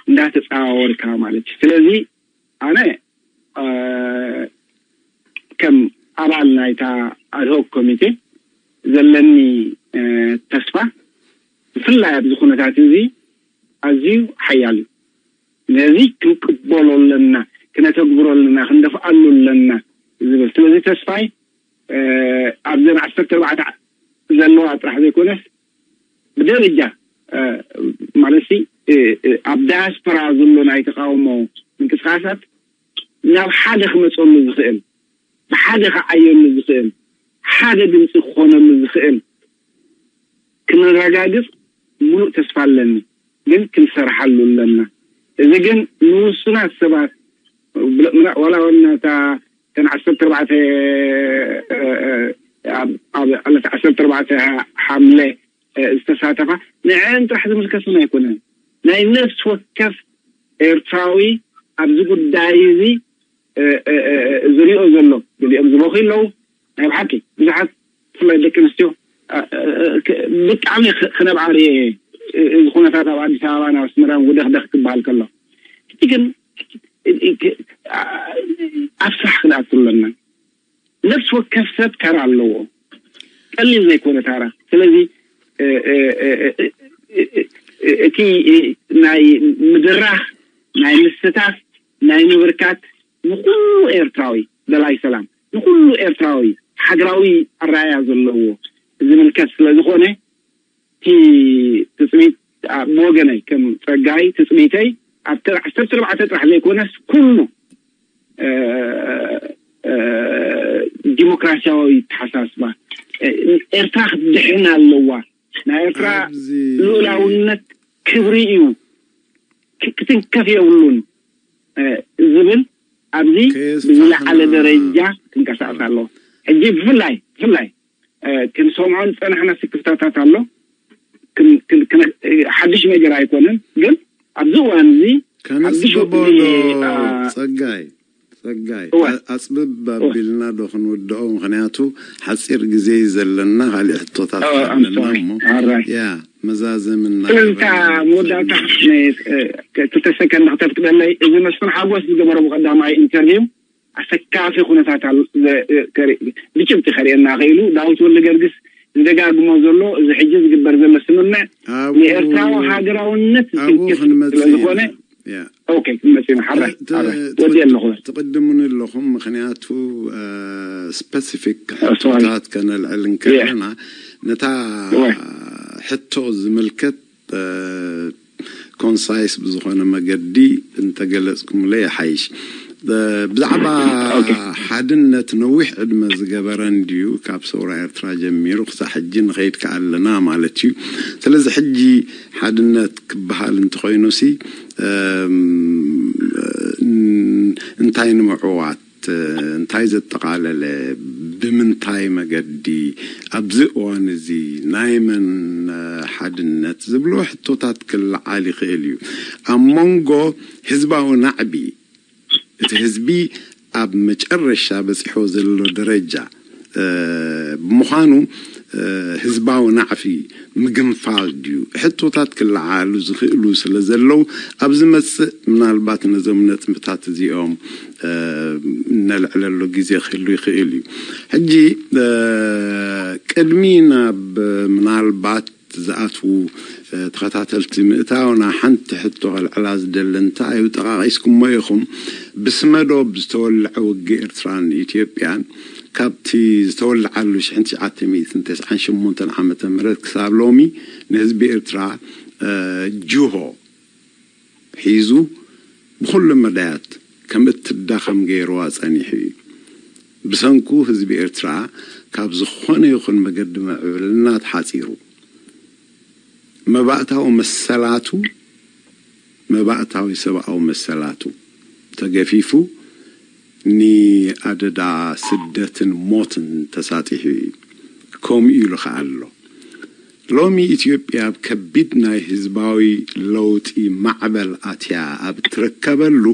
እንዳተፃዋወርካ ማለት እዩ። ስለዚ ኣነ ከም ኣባል ናይታ ኣድሆክ ኮሚቴ ዘለኒ ተስፋ ብፍላይ ኣብዚ ኩነታት እዚ ኣዝዩ ሓያል እዩ። ነዚ ክንቅበሎ ኣለና፣ ክነተግብሮ ኣለና፣ ክንደፍኣሉ ኣለና ዝብል። ስለዚ ተስፋይ ኣብዘን ዓሰርተ ኣርባዕተ ዘለዋ ጥራሕ ዘይኮነስ ብደረጃ ማለት ኣብ ዳያስፖራ ዘሎ ናይ ተቃውሞ ምንቅስቃሳት ናብ ሓደ ክመፀሉ ዝኽእል፣ ብሓደ ክዓየሉ ዝኽእል፣ ሓደ ድምፂ ክኾነሉ ዝኽእል ክነረጋግፅ ሙሉእ ተስፋ ኣለኒ። ግን ክንሰርሓሉ ኣለና። እዚ ግን ንውሱናት ሰባት ዋላ ወነታ ተን ዓሰርተ ኣርባዕተ ኣብ ዕለት ዓሰርተ ኣርባዕተ ሓምለ ዝተሳተፋ ንዐን ጥራሕ ዝምልከት እውን ኣይኮነን። ናይ ነፍሲ ወከፍ ኤርትራዊ ኣብዚ ጉዳይ እዚ ዝሪኦ ዘሎ፣ ገሊኦም ዝበኹ ኣለዉ። ናይ ብሓቂ ብዙሓት ብፍላይ ደቂ ኣንስትዮ ብጣዕሚ ክነብዓ ርየ እዚ ኩነታት ኣብ ኣዲስ ኣበባ ናብ ኣስመራን ውደኽደኽ ክበሃል ከሎ፣ እቲ ግን ኣብ ስራሕ ክንኣቱ ኣለና። ነፍሲ ወከፍ ሰብ ታራ ኣለዎ። ቀሊል ዘይኮነ ታራ። ስለዚ እቲ ናይ ምድራኽ፣ ናይ ምስታፍ፣ ናይ ምብርካት ንኹሉ ኤርትራዊ ደላይ ሰላም፣ ንኹሉ ኤርትራዊ ሓድራዊ ኣረኣያ ዘለዎ ዝምልከት ስለ ዝኾነ፣ እቲ ትጽቢት ብወገነይ ከም ጸጋይ ትጽቢተይ ኣብቲ ዓሰርተ ኣርባዕተ ጥራሕ ዘይኮነስ ኩሉ ዲሞክራሲያዊ ተሓሳስባ፣ ኤርትራ ክትድሕን ኣለዋ፣ ናይ ኤርትራ ልኡላውነት ክብሪ እዩ፣ ክትንከፍ የብሉን ዝብል ኣብዚ ብዝለዓለ ደረጃ ክንቀሳቀስ ኣለዎ። ሕጂ ብፍላይ ብፍላይ ክንሰምዖ ዝጸናሕና ስክፍታታት ኣሎ። ሓድሽ ነገር ኣይኮነን፣ ግን ኣብዚ እዋን እዚ ሓድሽ ወቅቲ ጸጋይ ጸጋይ ኣጽብብ ኣቢልና ዶ ክንውድኦ? ምክንያቱ ሓፂር ግዜ እዩ ዘለና። ካሊእ ሕቶታት ኣለና እሞ ያ መዛዘምና ስለዚታ መወዳእታ ክልተ ሰከንድ ክተፍቅደለይ፣ እዚ መስፍን ሓጎስ ዝገበሮ ብቀዳማይ ኢንተርቪው ኣሰካፊ ኩነታት ብጭብጢ ከርእየና ክኢሉ። ዳዊት ወልደ ገርግስ ዝደጋግሞ ዘሎ፣ እዚ ሕጂ ዝግበር ዘሎ ስምምዕ ንኤርትራዊ ሃገራውነት ዝትንክፍ ስለዝኾነ ኦኬ፣ መፂና ሓራይ ወዲ ኣለኹ። ትቕድሙኒ ኣለኹም፣ ምክንያቱ ስፐሲፊክ ሕቶታት ከነልዕል እንከለና ነታ ሕቶ ዝምልከት ኮንሳይስ ብዝኾነ መገዲ እንተገለፅኩምለ ይሓይሽ። ብዛዕባ ሓድነት ነዊሕ ዕድመ ዝገበረ እንድዩ፣ ካብ ሰውራ ኤርትራ ጀሚሩ ክሳብ ሕጂ ንኸይድ ከኣለና ማለት እዩ። ስለዚ ሕጂ ሓድነት ክበሃል እንተኾይኑሲ እንታይ ንምዕዋት፣ እንታይ ዘጠቓለለ፣ ብምንታይ መገዲ፣ ኣብዚ እዋን እዚ ናይ መን ሓድነት ዝብሎ ሕቶታት ክለዓል ይኽእል እዩ። ኣብ መንጎ ህዝባዊ ናዕቢ፣ እቲ ህዝቢ ኣብ መጨረሻ በፂሖ ዘሎ ደረጃ ብምዃኑ ህዝባዊ ናዕቢ ምግንፋል ድዩ? ሕቶታት ክለዓሉ ዝኽእሉ ስለ ዘለዉ ኣብ ዝመፅእ ምናልባት ነዞም ነጥብታት እዚኦም እነልዕለሉ ግዜ ክህሉ ይኽእል እዩ። ሕጂ ቅድሚ ናብ ምናልባት ዝኣትዉ ተኸታተልቲ ምእታውና ሓንቲ ሕቶ ከልዕላ ዝደሊ እንታይ እዩ፣ ጠቓቒስኩሞ ኢኹም። ብስመዶብ ዝተወልዐ ውግእ ኤርትራን ኢትዮጵያን ካብቲ ዝተወልዓሉ ሽሕን ትሽዓተ ሚእትን ተስዓን ሸሞንተን ዓመተ ምህረት ክሳብ ሎሚ ንህዝቢ ኤርትራ ጅሆ ሒዙ ብኹሉ መዳያት ከም እትዳኸም ገይርዋ ጸኒሑ እዩ። ብሰንኩ ህዝቢ ኤርትራ ካብ ዝኾነ ይኹን መገዲ ምዕብልና ተሓጺሩ፣ መባእታዊ መሰላቱ፣ መባእታዊ ሰብኣዊ መሰላቱ ተገፊፉ ንኣደዳ ስደትን ሞትን ተሳጢሑ እዩ። ከምኡ ኢሉ ኸኣ ኣሎ። ሎሚ ኢትዮጵያ ኣብ ከቢድ ናይ ህዝባዊ ለውጢ ማዕበል ኣትያ ኣብ እትርከበሉ፣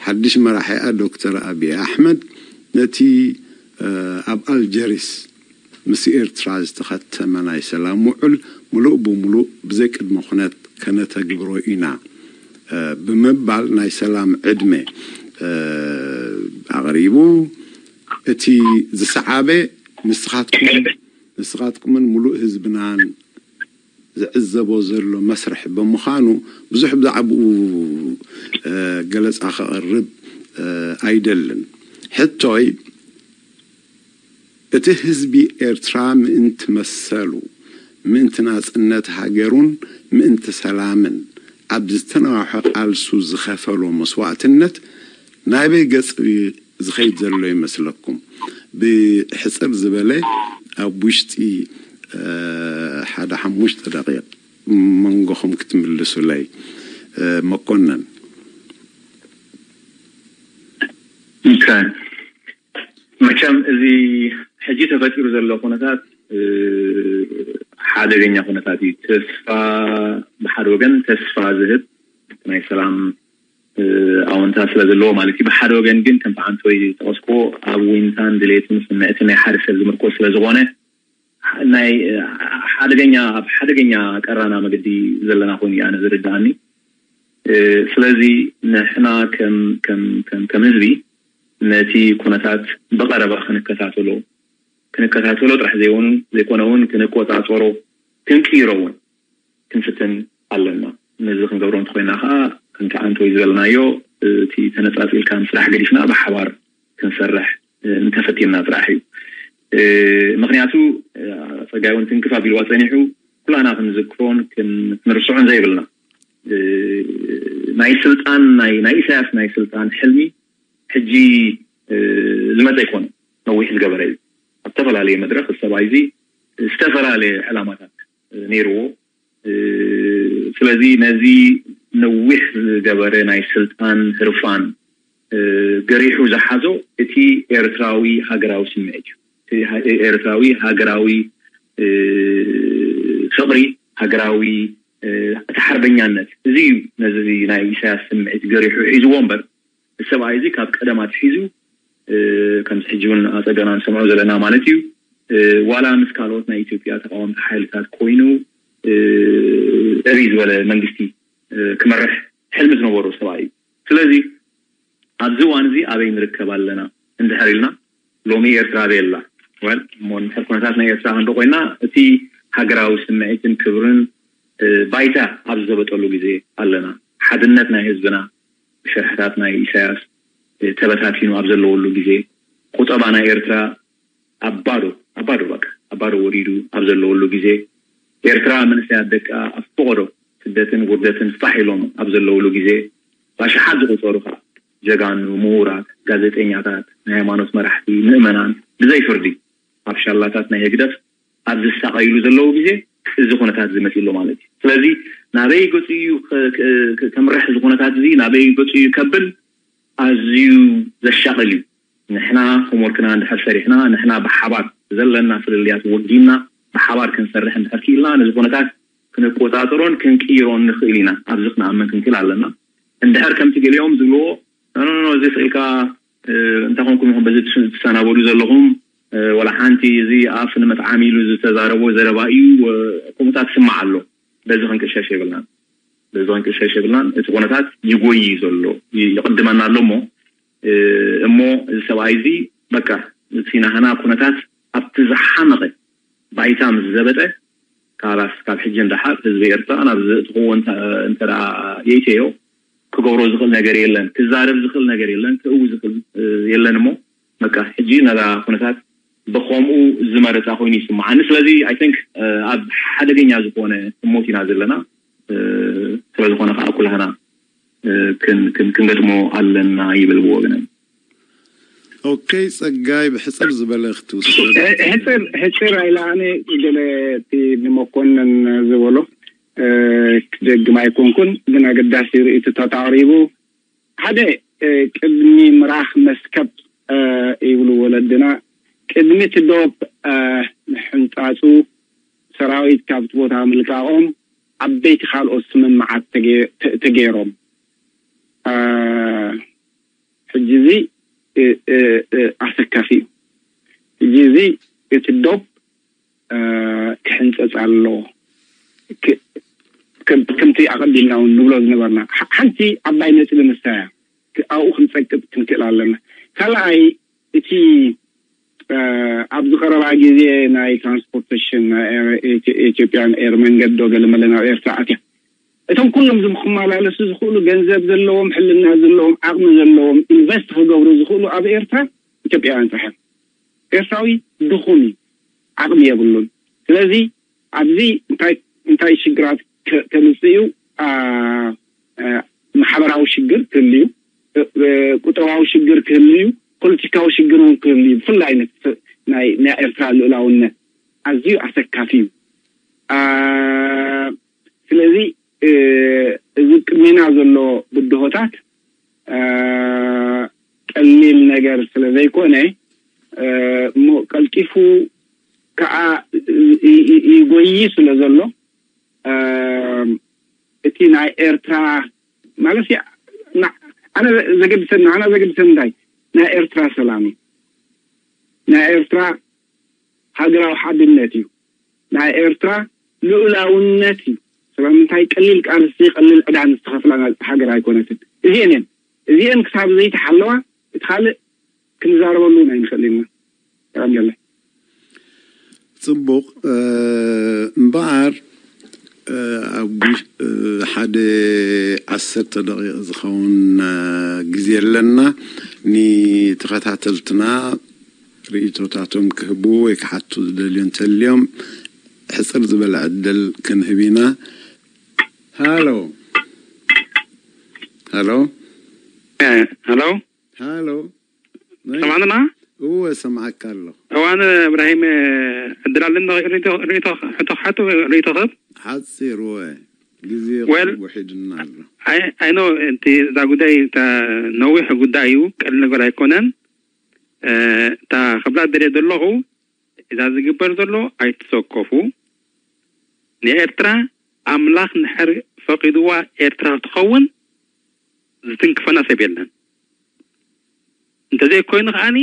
ሓድሽ መራሒኣ ዶክተር ኣብይ ኣሕመድ ነቲ ኣብ ኣልጀሪስ ምስ ኤርትራ ዝተኸተመ ናይ ሰላም ውዕል ምሉእ ብምሉእ ብዘይ ቅድመ ኩነት ከነተግብሮ ኢና ብምባል ናይ ሰላም ዕድመ ኣቕሪቡ፣ እቲ ዝሰዓበ ንስኻትኩም ንስኻትኩምን ምሉእ ህዝብናን ዝዕዘቦ ዘሎ መስርሕ ብምዃኑ ብዙሕ ብዛዕባኡ ገለጻ ከቕርብ ኣይደልን። ሕቶይ እቲ ህዝቢ ኤርትራ ምእንቲ መሰሉ፣ ምእንቲ ናጽነት ሃገሩን ምእንቲ ሰላምን ኣብ ዝተናውሐ ቃልሱ ዝኸፈሎ መስዋእትነት ናበይ ገጽ ዝኸይድ ዘሎ ይመስለኩም? ብሕጽር ዝበለ ኣብ ውሽጢ ሓደ ሓሙሽተ ደቂቕ መንጎኹም ክትምልሱለይ። መኮነን። መቸም እዚ ሕጂ ተፈጢሩ ዘሎ ኩነታት ሓደገኛ ኩነታት እዩ። ተስፋ፣ ብሓደ ወገን ተስፋ ዝህብ ናይ ሰላም ኣወንታ ስለ ዘለዎ ማለት እዩ። ብሓደ ወገን ግን ከምቲ ዓንቶይ ዝጠቐስክዎ ኣብ ዊንታን ድሌትን ስምዕትን ናይ ሓደ ሰብ ዝምርኮስ ስለ ዝኾነ ናይ ሓደገኛ ኣብ ሓደገኛ ቀራና መገዲ ዘለና ኮይኑ እዩ ኣነ ዝርድኣኒ። ስለዚ ንሕና ከም ከም ከም ከም ህዝቢ ነቲ ኩነታት ብቐረባ ክንከታተሎ ክንከታተሎ ጥራሕ ዘይኮነ ዘይኮነ እውን ክንቆፃፀሮ ክንቅይሮ እውን ክንፍትን ኣለና። ነዚ ክንገብሮ እንተኮይና ከዓ ከምቲ ዓንቶይ ዝበልናዮ እቲ ተነፃፂልካ ምስራሕ ገዲፍና ብሓባር ክንሰርሕ እንተፈቲንና ጥራሕ እዩ። ምክንያቱ ፀጋይ እውን ትንክፍ ኣቢልዋ ፀኒሑ ኩላና ክንዝክሮን ክንርስዖን ዘይብልና ናይ ስልጣን ናይ ናይ ኢሳያስ ናይ ስልጣን ሕልሚ ሕጂ ዝመፀ ኣይኮነ ነዊሕ ዝገበረ እዩ። ኣብ ዝተፈላለየ መድረክ ሰብኣይ እዚ ዝተፈላለየ ዕላማታት ነይርዎ። ስለዚ ነዚ ነዊሕ ዝገበረ ናይ ስልጣን ህርፋን ገሪሑ ዝሓዞ እቲ ኤርትራዊ ሃገራዊ ስምዒት እዩ። ኤርትራዊ ሃገራዊ ፍቕሪ፣ ሃገራዊ እቲ ሓርበኛነት እዚ እዩ። ነዚ ናይ ኢሳያስ ስምዒት ገሪሑ ሒዝዎ እምበር እቲ ሰብኣይ እዚ ካብ ቀደም ኣትሒዙ ከምዚ ሕጂ እውን ኣፀገና ንሰምዖ ዘለና ማለት እዩ ዋላ ምስ ካልኦት ናይ ኢትዮጵያ ተቃወምቲ ሓይልታት ኮይኑ ዕብይ ዝበለ መንግስቲ ክመርሕ ሕልሚ ዝነበሮ ሰብኣይ እዩ። ስለዚ ኣብዚ እዋን እዚ ኣበይ ንርከብ ኣለና እንድሕር ኢልና ሎሚ ኤርትራ ኣበይ ኣላ? ወል እሞ እንድሕር ኩነታት ናይ ኤርትራ ክንርኢ ኮይና እቲ ሃገራዊ ስምዒትን ክብርን ባይታ ኣብ ዝዘበጠሉ ግዜ ኣለና። ሓድነት ናይ ህዝብና ብሸርሕታት ናይ ኢሳያስ ተበታቲኑ ኣብ ዘለወሉ ግዜ፣ ቁጠባ ናይ ኤርትራ ኣብ ባዶ ኣብ ባዶ በቃ ኣብ ባዶ ወሪዱ ኣብ ዘለወሉ ግዜ፣ ኤርትራ መንእሰያት ደቃ ኣብ ፈቐዶ ስደትን ውርደትን ፋሕ ኢሎም ኣብ ዘለውሉ ግዜ፣ ብኣሽሓት ዝቑጸሩ ከዓ ጀጋኑ፣ ምሁራት፣ ጋዜጠኛታት፣ ናይ ሃይማኖት መራሕቲ፣ ምእመናን ብዘይ ፍርዲ ኣብ ሻላታት ናይ ህግደፍ ኣብ ዝሳቐይሉ ዘለዉ ግዜ እዚ ኩነታት እዚ መፂኡ ኣሎ ማለት እዩ። ስለዚ ናበይ ገፁ እዩ ከምርሕ እዚ ኩነታት እዚ ናበይ ገፁ እዩ ከብል ኣዝዩ ዘሻቕል እዩ። ንሕና ሆምወርክና እንድሕር ሰሪሕና ንሕና ብሓባር ዘለና ፍልልያት ወጊንና ብሓባር ክንሰርሕ እንድሕር ክኢልና ነዚ ኩነታት ክንቆፃፀሮን ክንቅይሮን ንኽእል ኢና ኣብዚ ክንኣምን ክንክእል ኣለና። እንድሕር ከምቲ ገሊኦም ዝብልዎ ኖኖኖ እዚ ስኢልካ እንታይ ኮንኩም ኢኹም በዚ ትሰናበዱ ዘለኹም ወላ ሓንቲ እዚ ኣፍ ንመጥዓሚ ኢሉ ዝተዛረቦ ዘረባ እዩ። ከምኡታት ስማዕ ኣሎ። በዚ ክንቅሸሽ የብልናን በዚ ክንቅሸሽ የብልናን። እቲ ኩነታት ይጎይ እዩ ዘሎ ይቕድመና ኣሎ እሞ እሞ እዚ ሰብኣይ እዚ በቃ እቲ ናህና ኩነታት ኢሳያስ ምስ ዘበጠ፣ ካላስ ካብ ሕጂ ንደሓር ህዝቢ ኤርትራ ናብ ዘእትኽዎ እንተ ደኣ የእተዮ፣ ክገብሮ ዝኽእል ነገር የለን፣ ክዛረብ ዝኽእል ነገር የለን፣ ክእዊ ዝኽእል የለን። እሞ በቃ ሕጂ ነዛ ኩነታት ብኸምኡ ዝመረጻ ኮይኑ ይስምዓኒ። ስለዚ I think ኣብ ሓደገኛ ዝኾነ ህሞት ኢና ዘለና። ስለዝኾነ ከዓ ኩላህና ክንገጥሞ ኣለና ይብል ብወገነይ። ኦኬ፣ ጸጋይ ብሕጽር ዝበለ ክትውስድ። ሕጽር ሕጽር ኣይላ ኣነ ገለ እቲ ንመኮንን ዝበሎ ክደግም ኣይኮንኩን፣ ግን ኣገዳሲ ርእይቶታት ኣቕሪቡ። ሓደ ቅድሚ ምራኽ መስከብ ይብሉ ወለድና፣ ቅድሚ እቲ ዶብ ምሕንጻጹ ሰራዊት ካብቲ ቦታ ምልቃቖም ዓበይቲ ካልኦት ስምምዓት ተገይሮም። ሕጂ እዚ ኣሰካፊ እዩ። ሕጂ እዚ እቲ ዶብ ክሕንፀፅ ኣለዎ። ከምቲ ኣቐዲምና እውን ንብሎ ዝነበርና ሓንቲ ዓባይ ነጥቢ ንሳ እያ። ኣብኡ ክንፀቅጥ ክንክእል ኣለና። ካልኣይ እቲ ኣብዚ ቀረባ ግዜ ናይ ትራንስፖርቴሽን ናይ ኢትዮጵያን ኤር መንገድ ዶ ገለመለ ናብ ኤርትራ ኣትያ። እቶም ኩሎም ዝም ክመላለሱ ዝኽእሉ ገንዘብ ዘለዎም፣ ሕልና ዘለዎም፣ ዓቕሚ ዘለዎም ኢንቨስት ክገብሩ ዝኽእሉ ኣብ ኤርትራ ኢትዮጵያውያን ጥራሕ እዮም። ኤርትራዊ ድኹም እዩ፣ ዓቕሚ የብሉን። ስለዚ ኣብዚ እንታይ እንታይ ሽግራት ከምፅእ እዩ? ማሕበራዊ ሽግር ክህሉ እዩ፣ ቁጠባዊ ሽግር ክህሉ እዩ፣ ፖለቲካዊ ሽግር እውን ክህሉ እዩ። ብፍላይ ናይ ኤርትራ ልኡላውነት ኣዝዩ ኣሰካፊ እዩ። ስለዚ እዚ ቅድሜና ዘሎ ብድሆታት ቀሊል ነገር ስለ ዘይኮነ እሞ ቀልጢፉ ከዓ ይጎይ ስለ ዘሎ እቲ ናይ ኤርትራ ማለት ኣነ ዘገድሰኒ ኣነ ዘገድሰኒ እንታይ ናይ ኤርትራ ሰላም እዩ። ናይ ኤርትራ ሃገራዊ ሓድነት እዩ። ናይ ኤርትራ ልኡላውነት እዩ። ስለምንታይ ቀሊል ቃልሲ ቀሊል ዕዳ ንዝተኸፍላ ሃገር ኣይኮነትን። እዚአን እየን እዚአን ክሳብ ዘይተሓለዋ እቲ ካልእ ክንዛረበሉ እውን ኣይንኽእል ኢና። ሰላም ገለ ጽቡቕ እምበኣር ኣብ ሓደ ዓሰርተ ደቂቕ ዝኸውን ግዜ ኣለና። ንተኸታተልትና ርእይቶታቶም ክህቡ ወይ ክሓቱ ዝደልዩ እንተልዮም ሕፅር ዝበለ ዕድል ክንህብ ኢና። ሃሎ ሃሎ ሃሎ ሃሎ ሰማዕና እወ ሰምዓካ ኣሎ። እዋን እብራሂም ዕድል ኣለና ርእቶ ክሓቱ ርእቶ ክብ ሓፂር ወ ግዜ ወል ውሒድና ኣሎ። ኣይኖ እቲ እዛ ጉዳይ ነዊሕ ጉዳይ እዩ፣ ቀል ነገር ኣይኮነን። እታ ክብላ ደልየ ዘለኹ እዛ ዝግበር ዘሎ ኣይትሰከፉ። ንኤርትራ ኣምላኽ ንሕር ፈቒድዋ ኤርትራ ክትኸውን ዝትንክፈና ሰብ የለን። እንተዘይኮይኑ ከዓኒ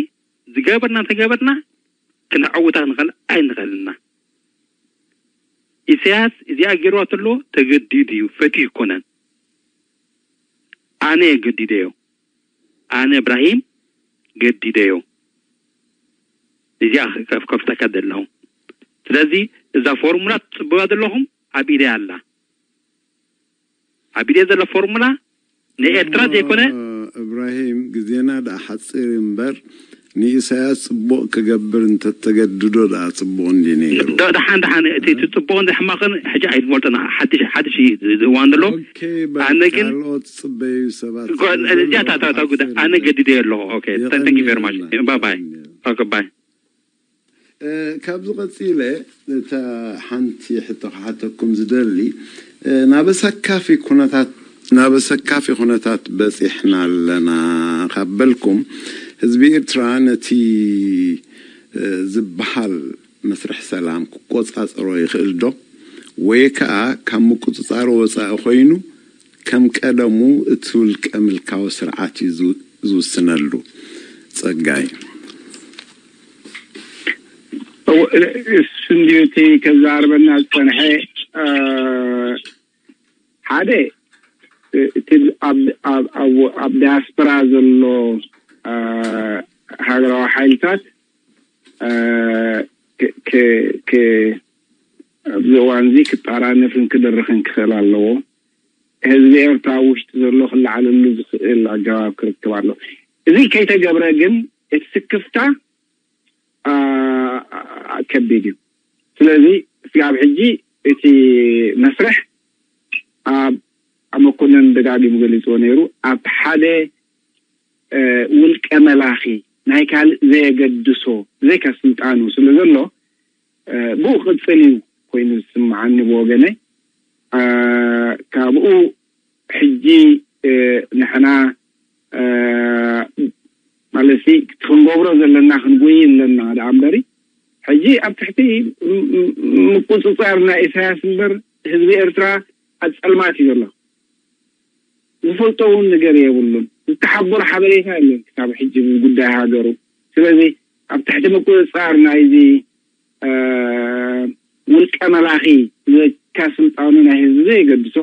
ዝገበርና እንተገበርና ክነዐውታ ክንኽእል ኣይንኽእልና። ኢሳያስ እዚኣ ገይርዋ ተሎ ተገዲዱ እዩ፣ ፈትዩ ኣይኮነን። ኣነ ገዲደዮ። ኣነ እብራሂም ገዲደዮ። እዚኣ ከፍተካ ዘለኹ። ስለዚ እዛ ፎርሙላ ትጽበዋ ዘለኹም ኣብ ኢደይ ኣላ። ኣብ ኢደይ ዘላ ፎርሙላ ንኤርትራ ዘይኮነ እብራሂም ግዜና ደኣ ሓጺር እምበር ንኢሳያስ ጽቡቕ ክገብር እንተተገድዶ ደኣ ጽቡቕ እንዲ ነይሩ። ደሓን ደሓን እቲ ጽቡቕን ሕማቕን ሕጂ ኣይትፈልጦን። ሓድሽ ሓድሽ እዩ እዚ እዋን ዘሎ። ኣነ ግን ካልኦት ጽበዩ ሰባት እዚኣ ታታ ጉዳ ኣነ ገዲደ ኣለኹ። ኦኬ thank you very much bye bye okay bye ካብዚ ቀጺለ እታ ሓንቲ ሕቶ ክሓተኩም ዝደሊ ናብ ኣሰካፊ ኩነታት ናብ ኣሰካፊ ኩነታት በጺሕና ኣለና ካብ በልኩም ህዝቢ ኤርትራ ነቲ ዝበሃል መስርሕ ሰላም ክቆጻጸሮ ይኽእል ዶ? ወይ ከኣ ካብ ምቁጽጻሩ ወጻኢ ኮይኑ ከም ቀደሙ እቲ ውልቀ ምልካዊ ስርዓት እዩ ዝውስነሉ። ጸጋይ እሱ እንድዩ እቲ ከዛርበና ዝጸንሐ ሓደ እቲ ኣብ ዳያስፖራ ዘሎ ሃገራዊ ሓይልታት ክ- ክ- ክ- ኣብዚ እዋን እዚ ክጣራነፍን ክድርኽን ክኽእል ኣለዎ። ህዝቢ ኤርትራ ኣብ ውሽጢ ዘሎ ክለዓለሉ ዝኽእል ኣገባብ ክረክብ ኣለዎ። እዚ ከይተገብረ ግን እቲ ስክፍታ ኣ- ኣ- ከቢድ እዩ። ስለዚ ስጋብ ሕጂ እቲ መስርሕ ኣብ ኣብ መኮነን ደጋጊሙ ገሊፅዎ ነይሩ። ኣብ ሓደ ውልቀ መላኺ ናይ ካልእ ዘየገድሶ ብዘይካ ስልጣኑ ስለ ዘሎ ብኡ ክቅፅል እዩ ኮይኑ ዝስምዓኒ ብወገነ። ካብኡ ሕጂ ንሕና ማለት ክንገብሮ ዘለና ክንጎይ ኣለና ደኣ እምበሪ ሕጂ ኣብ ትሕቲ ምቁፅፃር ናይ ኢሳያስ እምበር ህዝቢ ኤርትራ ኣብ ፀልማት እዩ ዘሎ። ዝፈልጦ እውን ነገር የብሉን። ዝተሓበሮ ሓበሬታ የለን ክሳብ ሕጂ ብጉዳይ ሃገሩ። ስለዚ ኣብ ትሕቲ ምቁፅፃር ናይዚ ውልቀ መላኺ ዘካ ስልጣኑ ናይ ህዝቢ ዘየገድሶ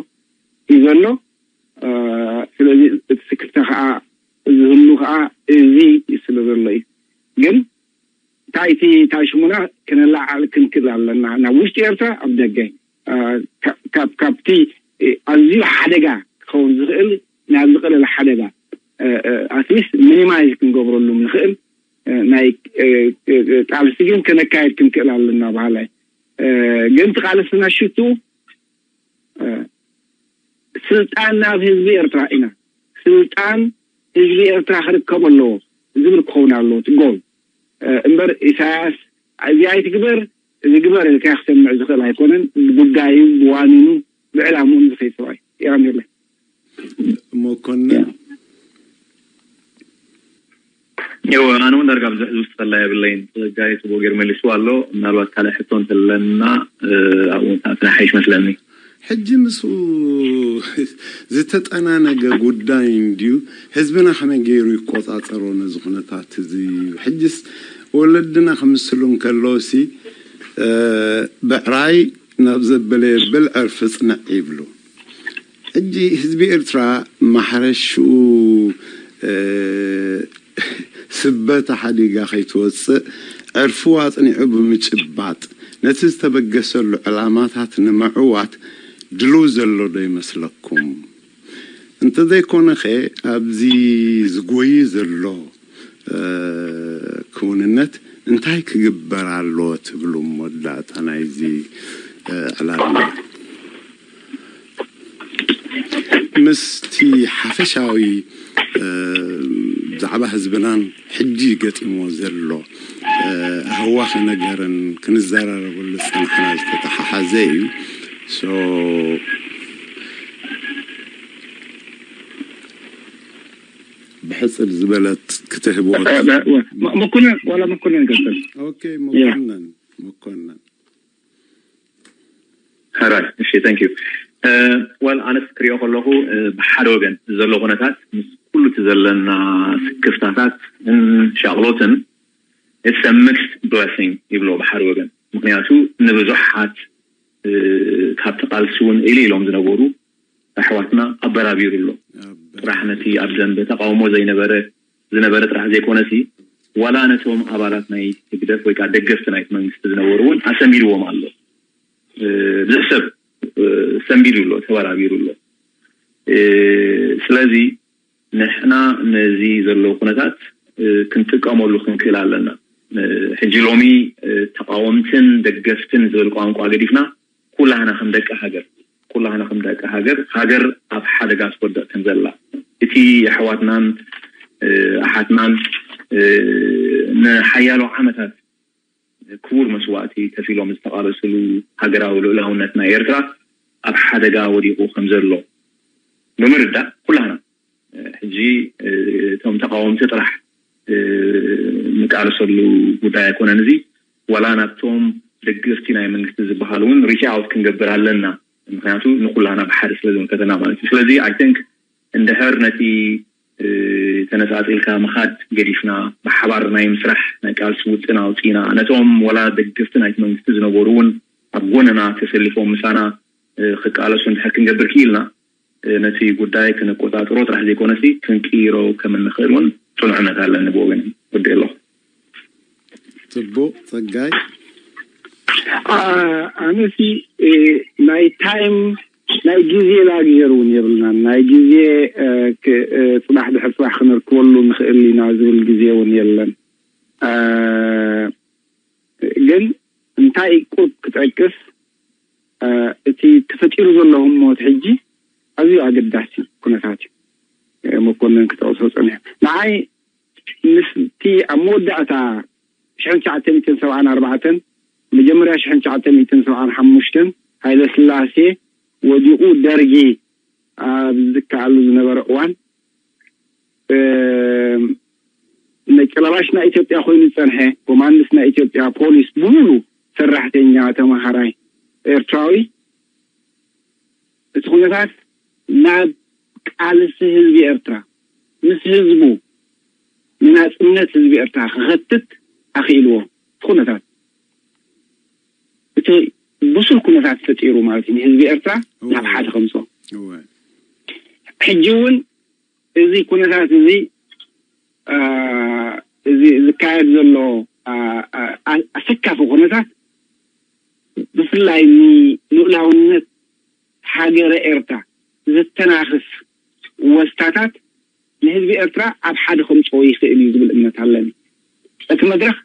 እዩ ዘሎ። ስለዚ እቲ ስክፍታ ከዓ ዝህሉ ከዓ እዚ ስለ ዘሎ እዩ። ግን እንታይ እቲ እንታይ ሽሙና ክነላዓል ክንክእል ኣለና ናብ ውሽጢ ኤርትራ ኣብ ደገ ካብቲ ኣዝዩ ሓደጋ ክኸውን ዝኽእል ናብ ዝቐለለ ሓደጋ ኣትሊስት ሚኒማይዝ ክንገብረሉ ንኽእል ናይ ቃልሲ ግን ከነካየድ ክንክእል ኣለና በሃላይ። ግን እቲ ቃልስና ሽቱ ስልጣን ናብ ህዝቢ ኤርትራ ኢና። ስልጣን ህዝቢ ኤርትራ ክርከብ ኣለዎ ዝብል ክኸውን ኣለዎ እቲ ጎል እምበር ኢሳያስ እዚ ኣይትግበር እዚ ግበር ኢልካ ክሰምዕ ዝኽእል ኣይኮነን። ብጉዳዩ ብዋኒኑ ብዕላምኡን ዝኸይድ ሰብኣይ የቐንየለይ። መኮንን እወ ኣነ እውን ዳርጋ ብዙሕ ዝውስኸላ የብለይን። ተዘጋይ ጽቡቕ ገይሩ መሊስዎ ኣሎ። ምናልባት ካልእ ሕቶ እንተለና ኣብኡ ንሓይሽ መስለኒ። ሕጂ ምስኡ ዝተጠናነገ ጉዳይ እንድዩ። ህዝብና ከመይ ገይሩ ይቆጻጸሮ ነዚ ኩነታት እዚ? ሕጅስ ወለድና ክምስሉ እንከለውሲ ብዕራይ ናብ ዘበለ የብል ዕርፊ ጽንዕ ይብሉ። ሕጂ ህዝቢ ኤርትራ ማሕረሽኡ ስበታ ሓዲጋ ከይትወፅእ ዕርፉ ኣፅኒዑ ብምጭባጥ ነቲ ዝተበገሰሉ ዕላማታት ንምዕዋት ድልው ዘሎ ዶ ይመስለኩም? እንተዘይኮነኸ ኣብዚ ዝጎይ ዘሎ ክውንነት እንታይ ክግበር ኣለዎ ትብሉ? መወዳእታ ናይዚ ዕላልና ምስቲ ሓፈሻዊ ብዛዕባ ህዝብናን ሕጂ ገጢሞ ዘሎ ኣህዋኸ ነገርን ክንዘራረበሉ ዝፀናሕና ዝተተሓሓዘ እዩ። ብሕፅር ዝበለት ክትህብዎ መኮንን ዋላ መኮንን ገበል ኦኬ መኮንን መኮንን ሕራይ እሺ thank you well ኣነስ ክሪኦ ከለኹ ብሓደ ወገን ዘሎ ኩነታት ምስ ኩሉ እቲ ዘለና ስክፍታታት ሻቕሎትን it's a mixed blessing ይብሎ ብሓደ ወገን ምክንያቱ ንብዙሓት ካብቲ ቃልሲ እውን ኢሉ ኢሎም ዝነበሩ ኣሕዋትና ኣበራቢሩ ኣሎ። ጥራሕ ነቲ ኣብ ደንበ ተቃውሞ ዘይነበረ ዝነበረ ጥራሕ ዘይኮነሲ ዋላ ነቶም ኣባላት ናይ ህግደፍ ወይ ከዓ ደገፍቲ ናይቲ መንግስቲ ዝነበሩ እውን ኣሰንቢድዎም ኣሎ። ብዙሕ ሰብ ሰንቢዱ ኣሎ፣ ተበራቢሩ ኣሎ። ስለዚ ንሕና ነዚ ዘሎ ኩነታት ክንጥቀመሉ ክንክእል ኣለና። ሕጂ ሎሚ ተቃወምትን ደገፍትን ዝብል ቋንቋ ገዲፍና ኩላህና ከም ደቂ ሃገር ኩላህና ከም ደቂ ሃገር ሃገር ኣብ ሓደጋ ትወድቕ ከም ዘላ እቲ ኣሕዋትናን ኣሓትናን ንሓያሎ ዓመታት ክቡር መስዋእቲ ከፊሎም ዝተቓለስሉ ሃገራዊ ልኡላውነት ናይ ኤርትራ ኣብ ሓደጋ ወዲቑ ከም ዘሎ ብምርዳእ ኩላህና ሕጂ እቶም ተቃወምቲ ጥራሕ ንቃለሰሉ ጉዳይ ኣይኮነን። እዚ ዋላ ናብቶም ደገፍቲ ናይ መንግስቲ ዝበሃሉ እውን reach out ክንገብር ኣለና። ምክንያቱ ንኩላና ብሓደ ስለ ዝምልከተና ማለት እዩ። ስለዚ I think እንድሕር ነቲ ተነፃፂልካ ምኻድ ገዲፍና ብሓባር ናይ ምስራሕ ናይ ቃልሲ ውጥን ኣውፂና ነቶም ዋላ ደገፍቲ ናይቲ መንግስቲ ዝነበሩ እውን ኣብ ጎንና ተሰሊፎም ምሳና ክቃለሱ እንድሕር ክንገብር ክኢልና ነቲ ጉዳይ ክንቆፃፀሮ ጥራሕ ዘይኮነሲ ክንቅይሮ ከም እንኽእል እውን ፅኑዕ እምነት ኣለኒ ብወገነይ። ወዲኤ ኣለኹ። ፅቡቕ ፀጋይ። ኣነሲ ናይ ታይም ናይ ግዜ ላግየር እውን የብልናን። ናይ ግዜ ጽባሕ ድሕር ጽባሕ ክነርክበሉ ንኽእል ኢና ዝብል ግዜ እውን የለን። ግን እንታይ ቁርብ ክጠቅስ፣ እቲ ተፈጢሩ ዘሎ ህሞት ሕጂ ኣዝዩ ኣገዳሲ ኩነታት እዩ። መኮንን ክጠቕሶ ጸኒሑ ንዓይ ምስቲ ኣብ መወዳእታ ሽሕን ትሽዓተ ሚእትን ሰብዓን ኣርባዕተን መጀመርያ ሽሕን ትሽዓተ ሚእትን ሰብዓን ሓሙሽተን ሃይለ ስላሴ ወዲቑ ደርጊ ኣብ ዝትከኣሉ ዝነበረ እዋን ነጭ ለባሽ ናይ ኢትዮጵያ ኮይኑ ዝጸንሐ ኮማንድስ ናይ ኢትዮጵያ ፖሊስ ብምሉ ሰራሕተኛ ተመሃራይ ኤርትራዊ እቲ ኩነታት ናብ ቃልሲ ህዝቢ ኤርትራ ምስ ህዝቡ ንናጽነት ህዝቢ ኤርትራ ክኸትት ኣኽኢልዎ። እቲ ኩነታት እቲ ብሱል ኩነታት ፈጢሩ ማለት እዩ ንህዝቢ ኤርትራ ናብ ሓደ ከምጾ። ሕጂ እውን እዚ ኩነታት እዚ እዚ ዝካየድ ዘሎ ኣሰካፊ ኩነታት ብፍላይ ንልኡላውነት ሃገረ ኤርትራ ዘተናኽስ ወስታታት ንህዝቢ ኤርትራ ኣብ ሓደ ከምፅኦ ይኽእል እዩ ዝብል እምነት ኣለኒ። እቲ መድረኽ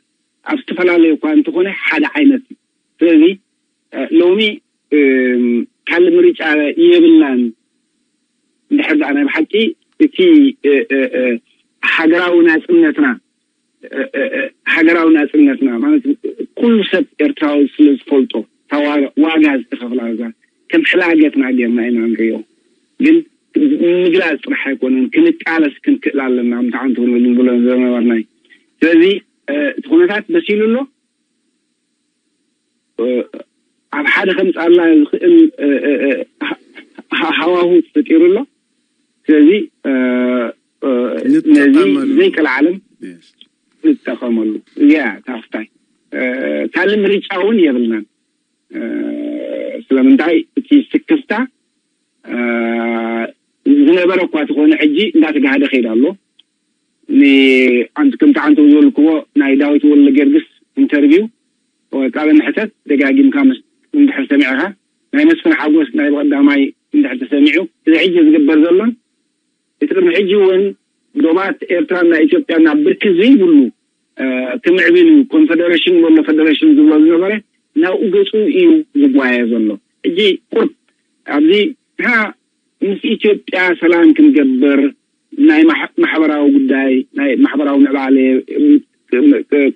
ኣብ ዝተፈላለዩ እኳ እንተኾነ ሓደ ዓይነት እዩ። ስለዚ ሎሚ ካልእ ምርጫ የብልናን። እንድሕር ደኣ ናይ ብሓቂ እቲ ሃገራዊ ናፅነትና ሃገራዊ ናፅነትና ማለት ኩሉ ሰብ ኤርትራዊ ስለ ዝፈልጦ ዋጋ ዝተኸፍላ እዛ ከም ሕላገትና ጌርና ኢና ንሪኦ። ግን ምግላፅ ጥራሕ ኣይኮነን፣ ክንቃለስ ክንክእል ኣለና። ምታዓንቱ ንብሎ ዝነበርናይ። ስለዚ እቲ ኩነታት በሲሉ ኣሎ። ኣብ ሓደ ከምፃላ ዝኽእል ሃዋሁ ተፈጢሩ ኣሎ። ስለዚ ነዚ ዘይቀልዓለም ንጠቐመሉ። እዚኣ ታፍታይ ካልእ ምርጫ እውን የብልናን። ስለምንታይ እቲ ስክፍታ ዝነበረ እኳ ተኾነ ሕጂ እንዳተጋህደ ከይዳ ኣሎ። ንዓንት ከምቲ ዓንተው ዝበልክዎ ናይ ዳዊት ወልደ ጊዮርጊስ ኢንተርቪው ወይ ቃለ መሕተት ደጋጊምካ ምስ እንድሕር ሰሚዕኻ ናይ መስፍን ሓጎስ ናይ ብቐዳማይ እንድሕር ተሰሚዑ እዚ ሕጂ ዝግበር ዘሎን እቲ ቅድሚ ሕጂ እውን ዶባት ኤርትራን ናይ ኢትዮጵያ ናብ ብርኪ ዘይብሉ ክምዕብል እዩ። ኮንፈደሬሽን ወሎ ፈደሬሽን ዝብሎ ዝነበረ ናብኡ ገፁ እዩ ዝጓየ ዘሎ። ሕጂ ቁርብ ኣብዚ ንሕና ምስ ኢትዮጵያ ሰላም ክንገብር ናይ ማሕበራዊ ጉዳይ ናይ ማሕበራዊ ምዕባለ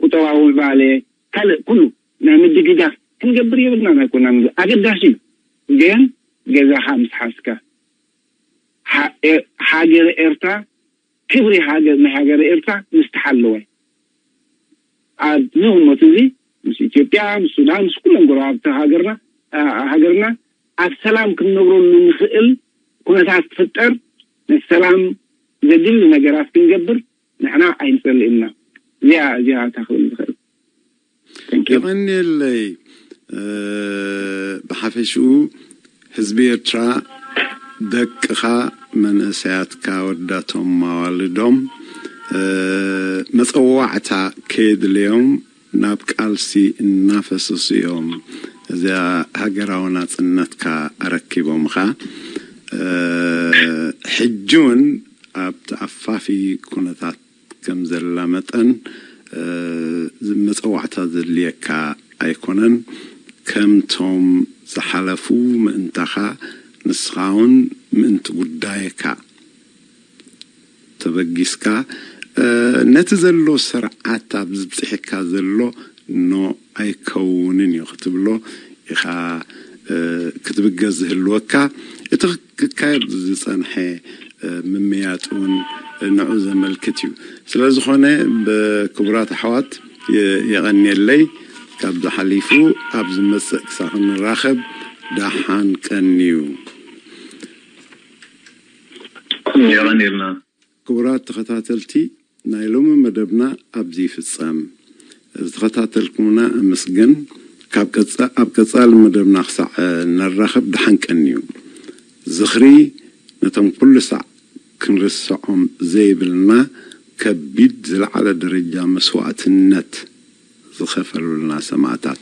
ቁጠባዊ ምዕባለ ካልእ ኩሉ ናይ ምድግጋፍ ክንገብር የብልናን ኣይኮናን። ኣገዳሲ እዩ። ግን ገዛኻ ምስ ሓዝካ ሃገረ ኤርትራ ክብሪ ናይ ሃገረ ኤርትራ ምስ ተሓለወ ኣብዚ ህሞት እዚ ምስ ኢትዮጵያ ምስ ሱዳን ምስ ኩለን ጎረባብቲ ሃገርና ሃገርና ኣብ ሰላም ክንነብረሉ ንኽእል ኩነታት ክፍጠር ንሰላም ዘድሊ ነገራት ክንገብር ንሕና ኣይንጸልእና። እዚኣ እዚኣ እታ ክብል ዝኽእል። የቐንየለይ። ብሓፈሽኡ ህዝቢ ኤርትራ ደቅኻ፣ መንእሰያትካ፣ ወዳቶም፣ ኣዋልዶም መጸዋዕታ ከየድለዮም ናብ ቃልሲ እናፈሰሱ እዮም እዚኣ ሃገራዊ ናጽነትካ ኣረኪቦምኻ። ሕጂ እውን ኣብ ተኣፋፊ ኩነታት ከም ዘላ መጠን መጸዋዕታ ዘድልየካ ኣይኮነን። ከምቶም ዝሓለፉ ምእንታኻ ንስኻ እውን ምእንቲ ጉዳይካ ተበጊስካ ነቲ ዘሎ ስርዓት ኣብ ዝብፅሕካ ዘሎ ኖ ኣይከውንን እዩ ክትብሎ ኢኻ ክትብገስ ዝህልወካ። እቲ ክካየድ ዝፀንሐ ምምያጥ እውን ንዑ ዘመልክት እዩ። ስለ ዝኾነ ብክቡራት ኣሕዋት የቐንየለይ። ካብ ዝሓሊፉ ኣብ ዝመፅእ ክሳብ ክንራኸብ ደሓን ቀንዩ። የቐንየልና። ክቡራት ተኸታተልቲ ናይ ሎሚ መደብና ኣብዚ ይፍጸም። ዝተኸታተልኩምና ኣመስግን። ካብ ቀጻ- ኣብ ቀጻሊ መደብና ክሳዕ ነራኸብ ደሓን ቀንዩ። ዝኽሪ ነቶም ኩሉ ሳዕ ክንርስዖም ዘይብልና ከቢድ ዝለዓለ ደረጃ መስዋእትነት ዝኸፈሉልና ሰማእታት።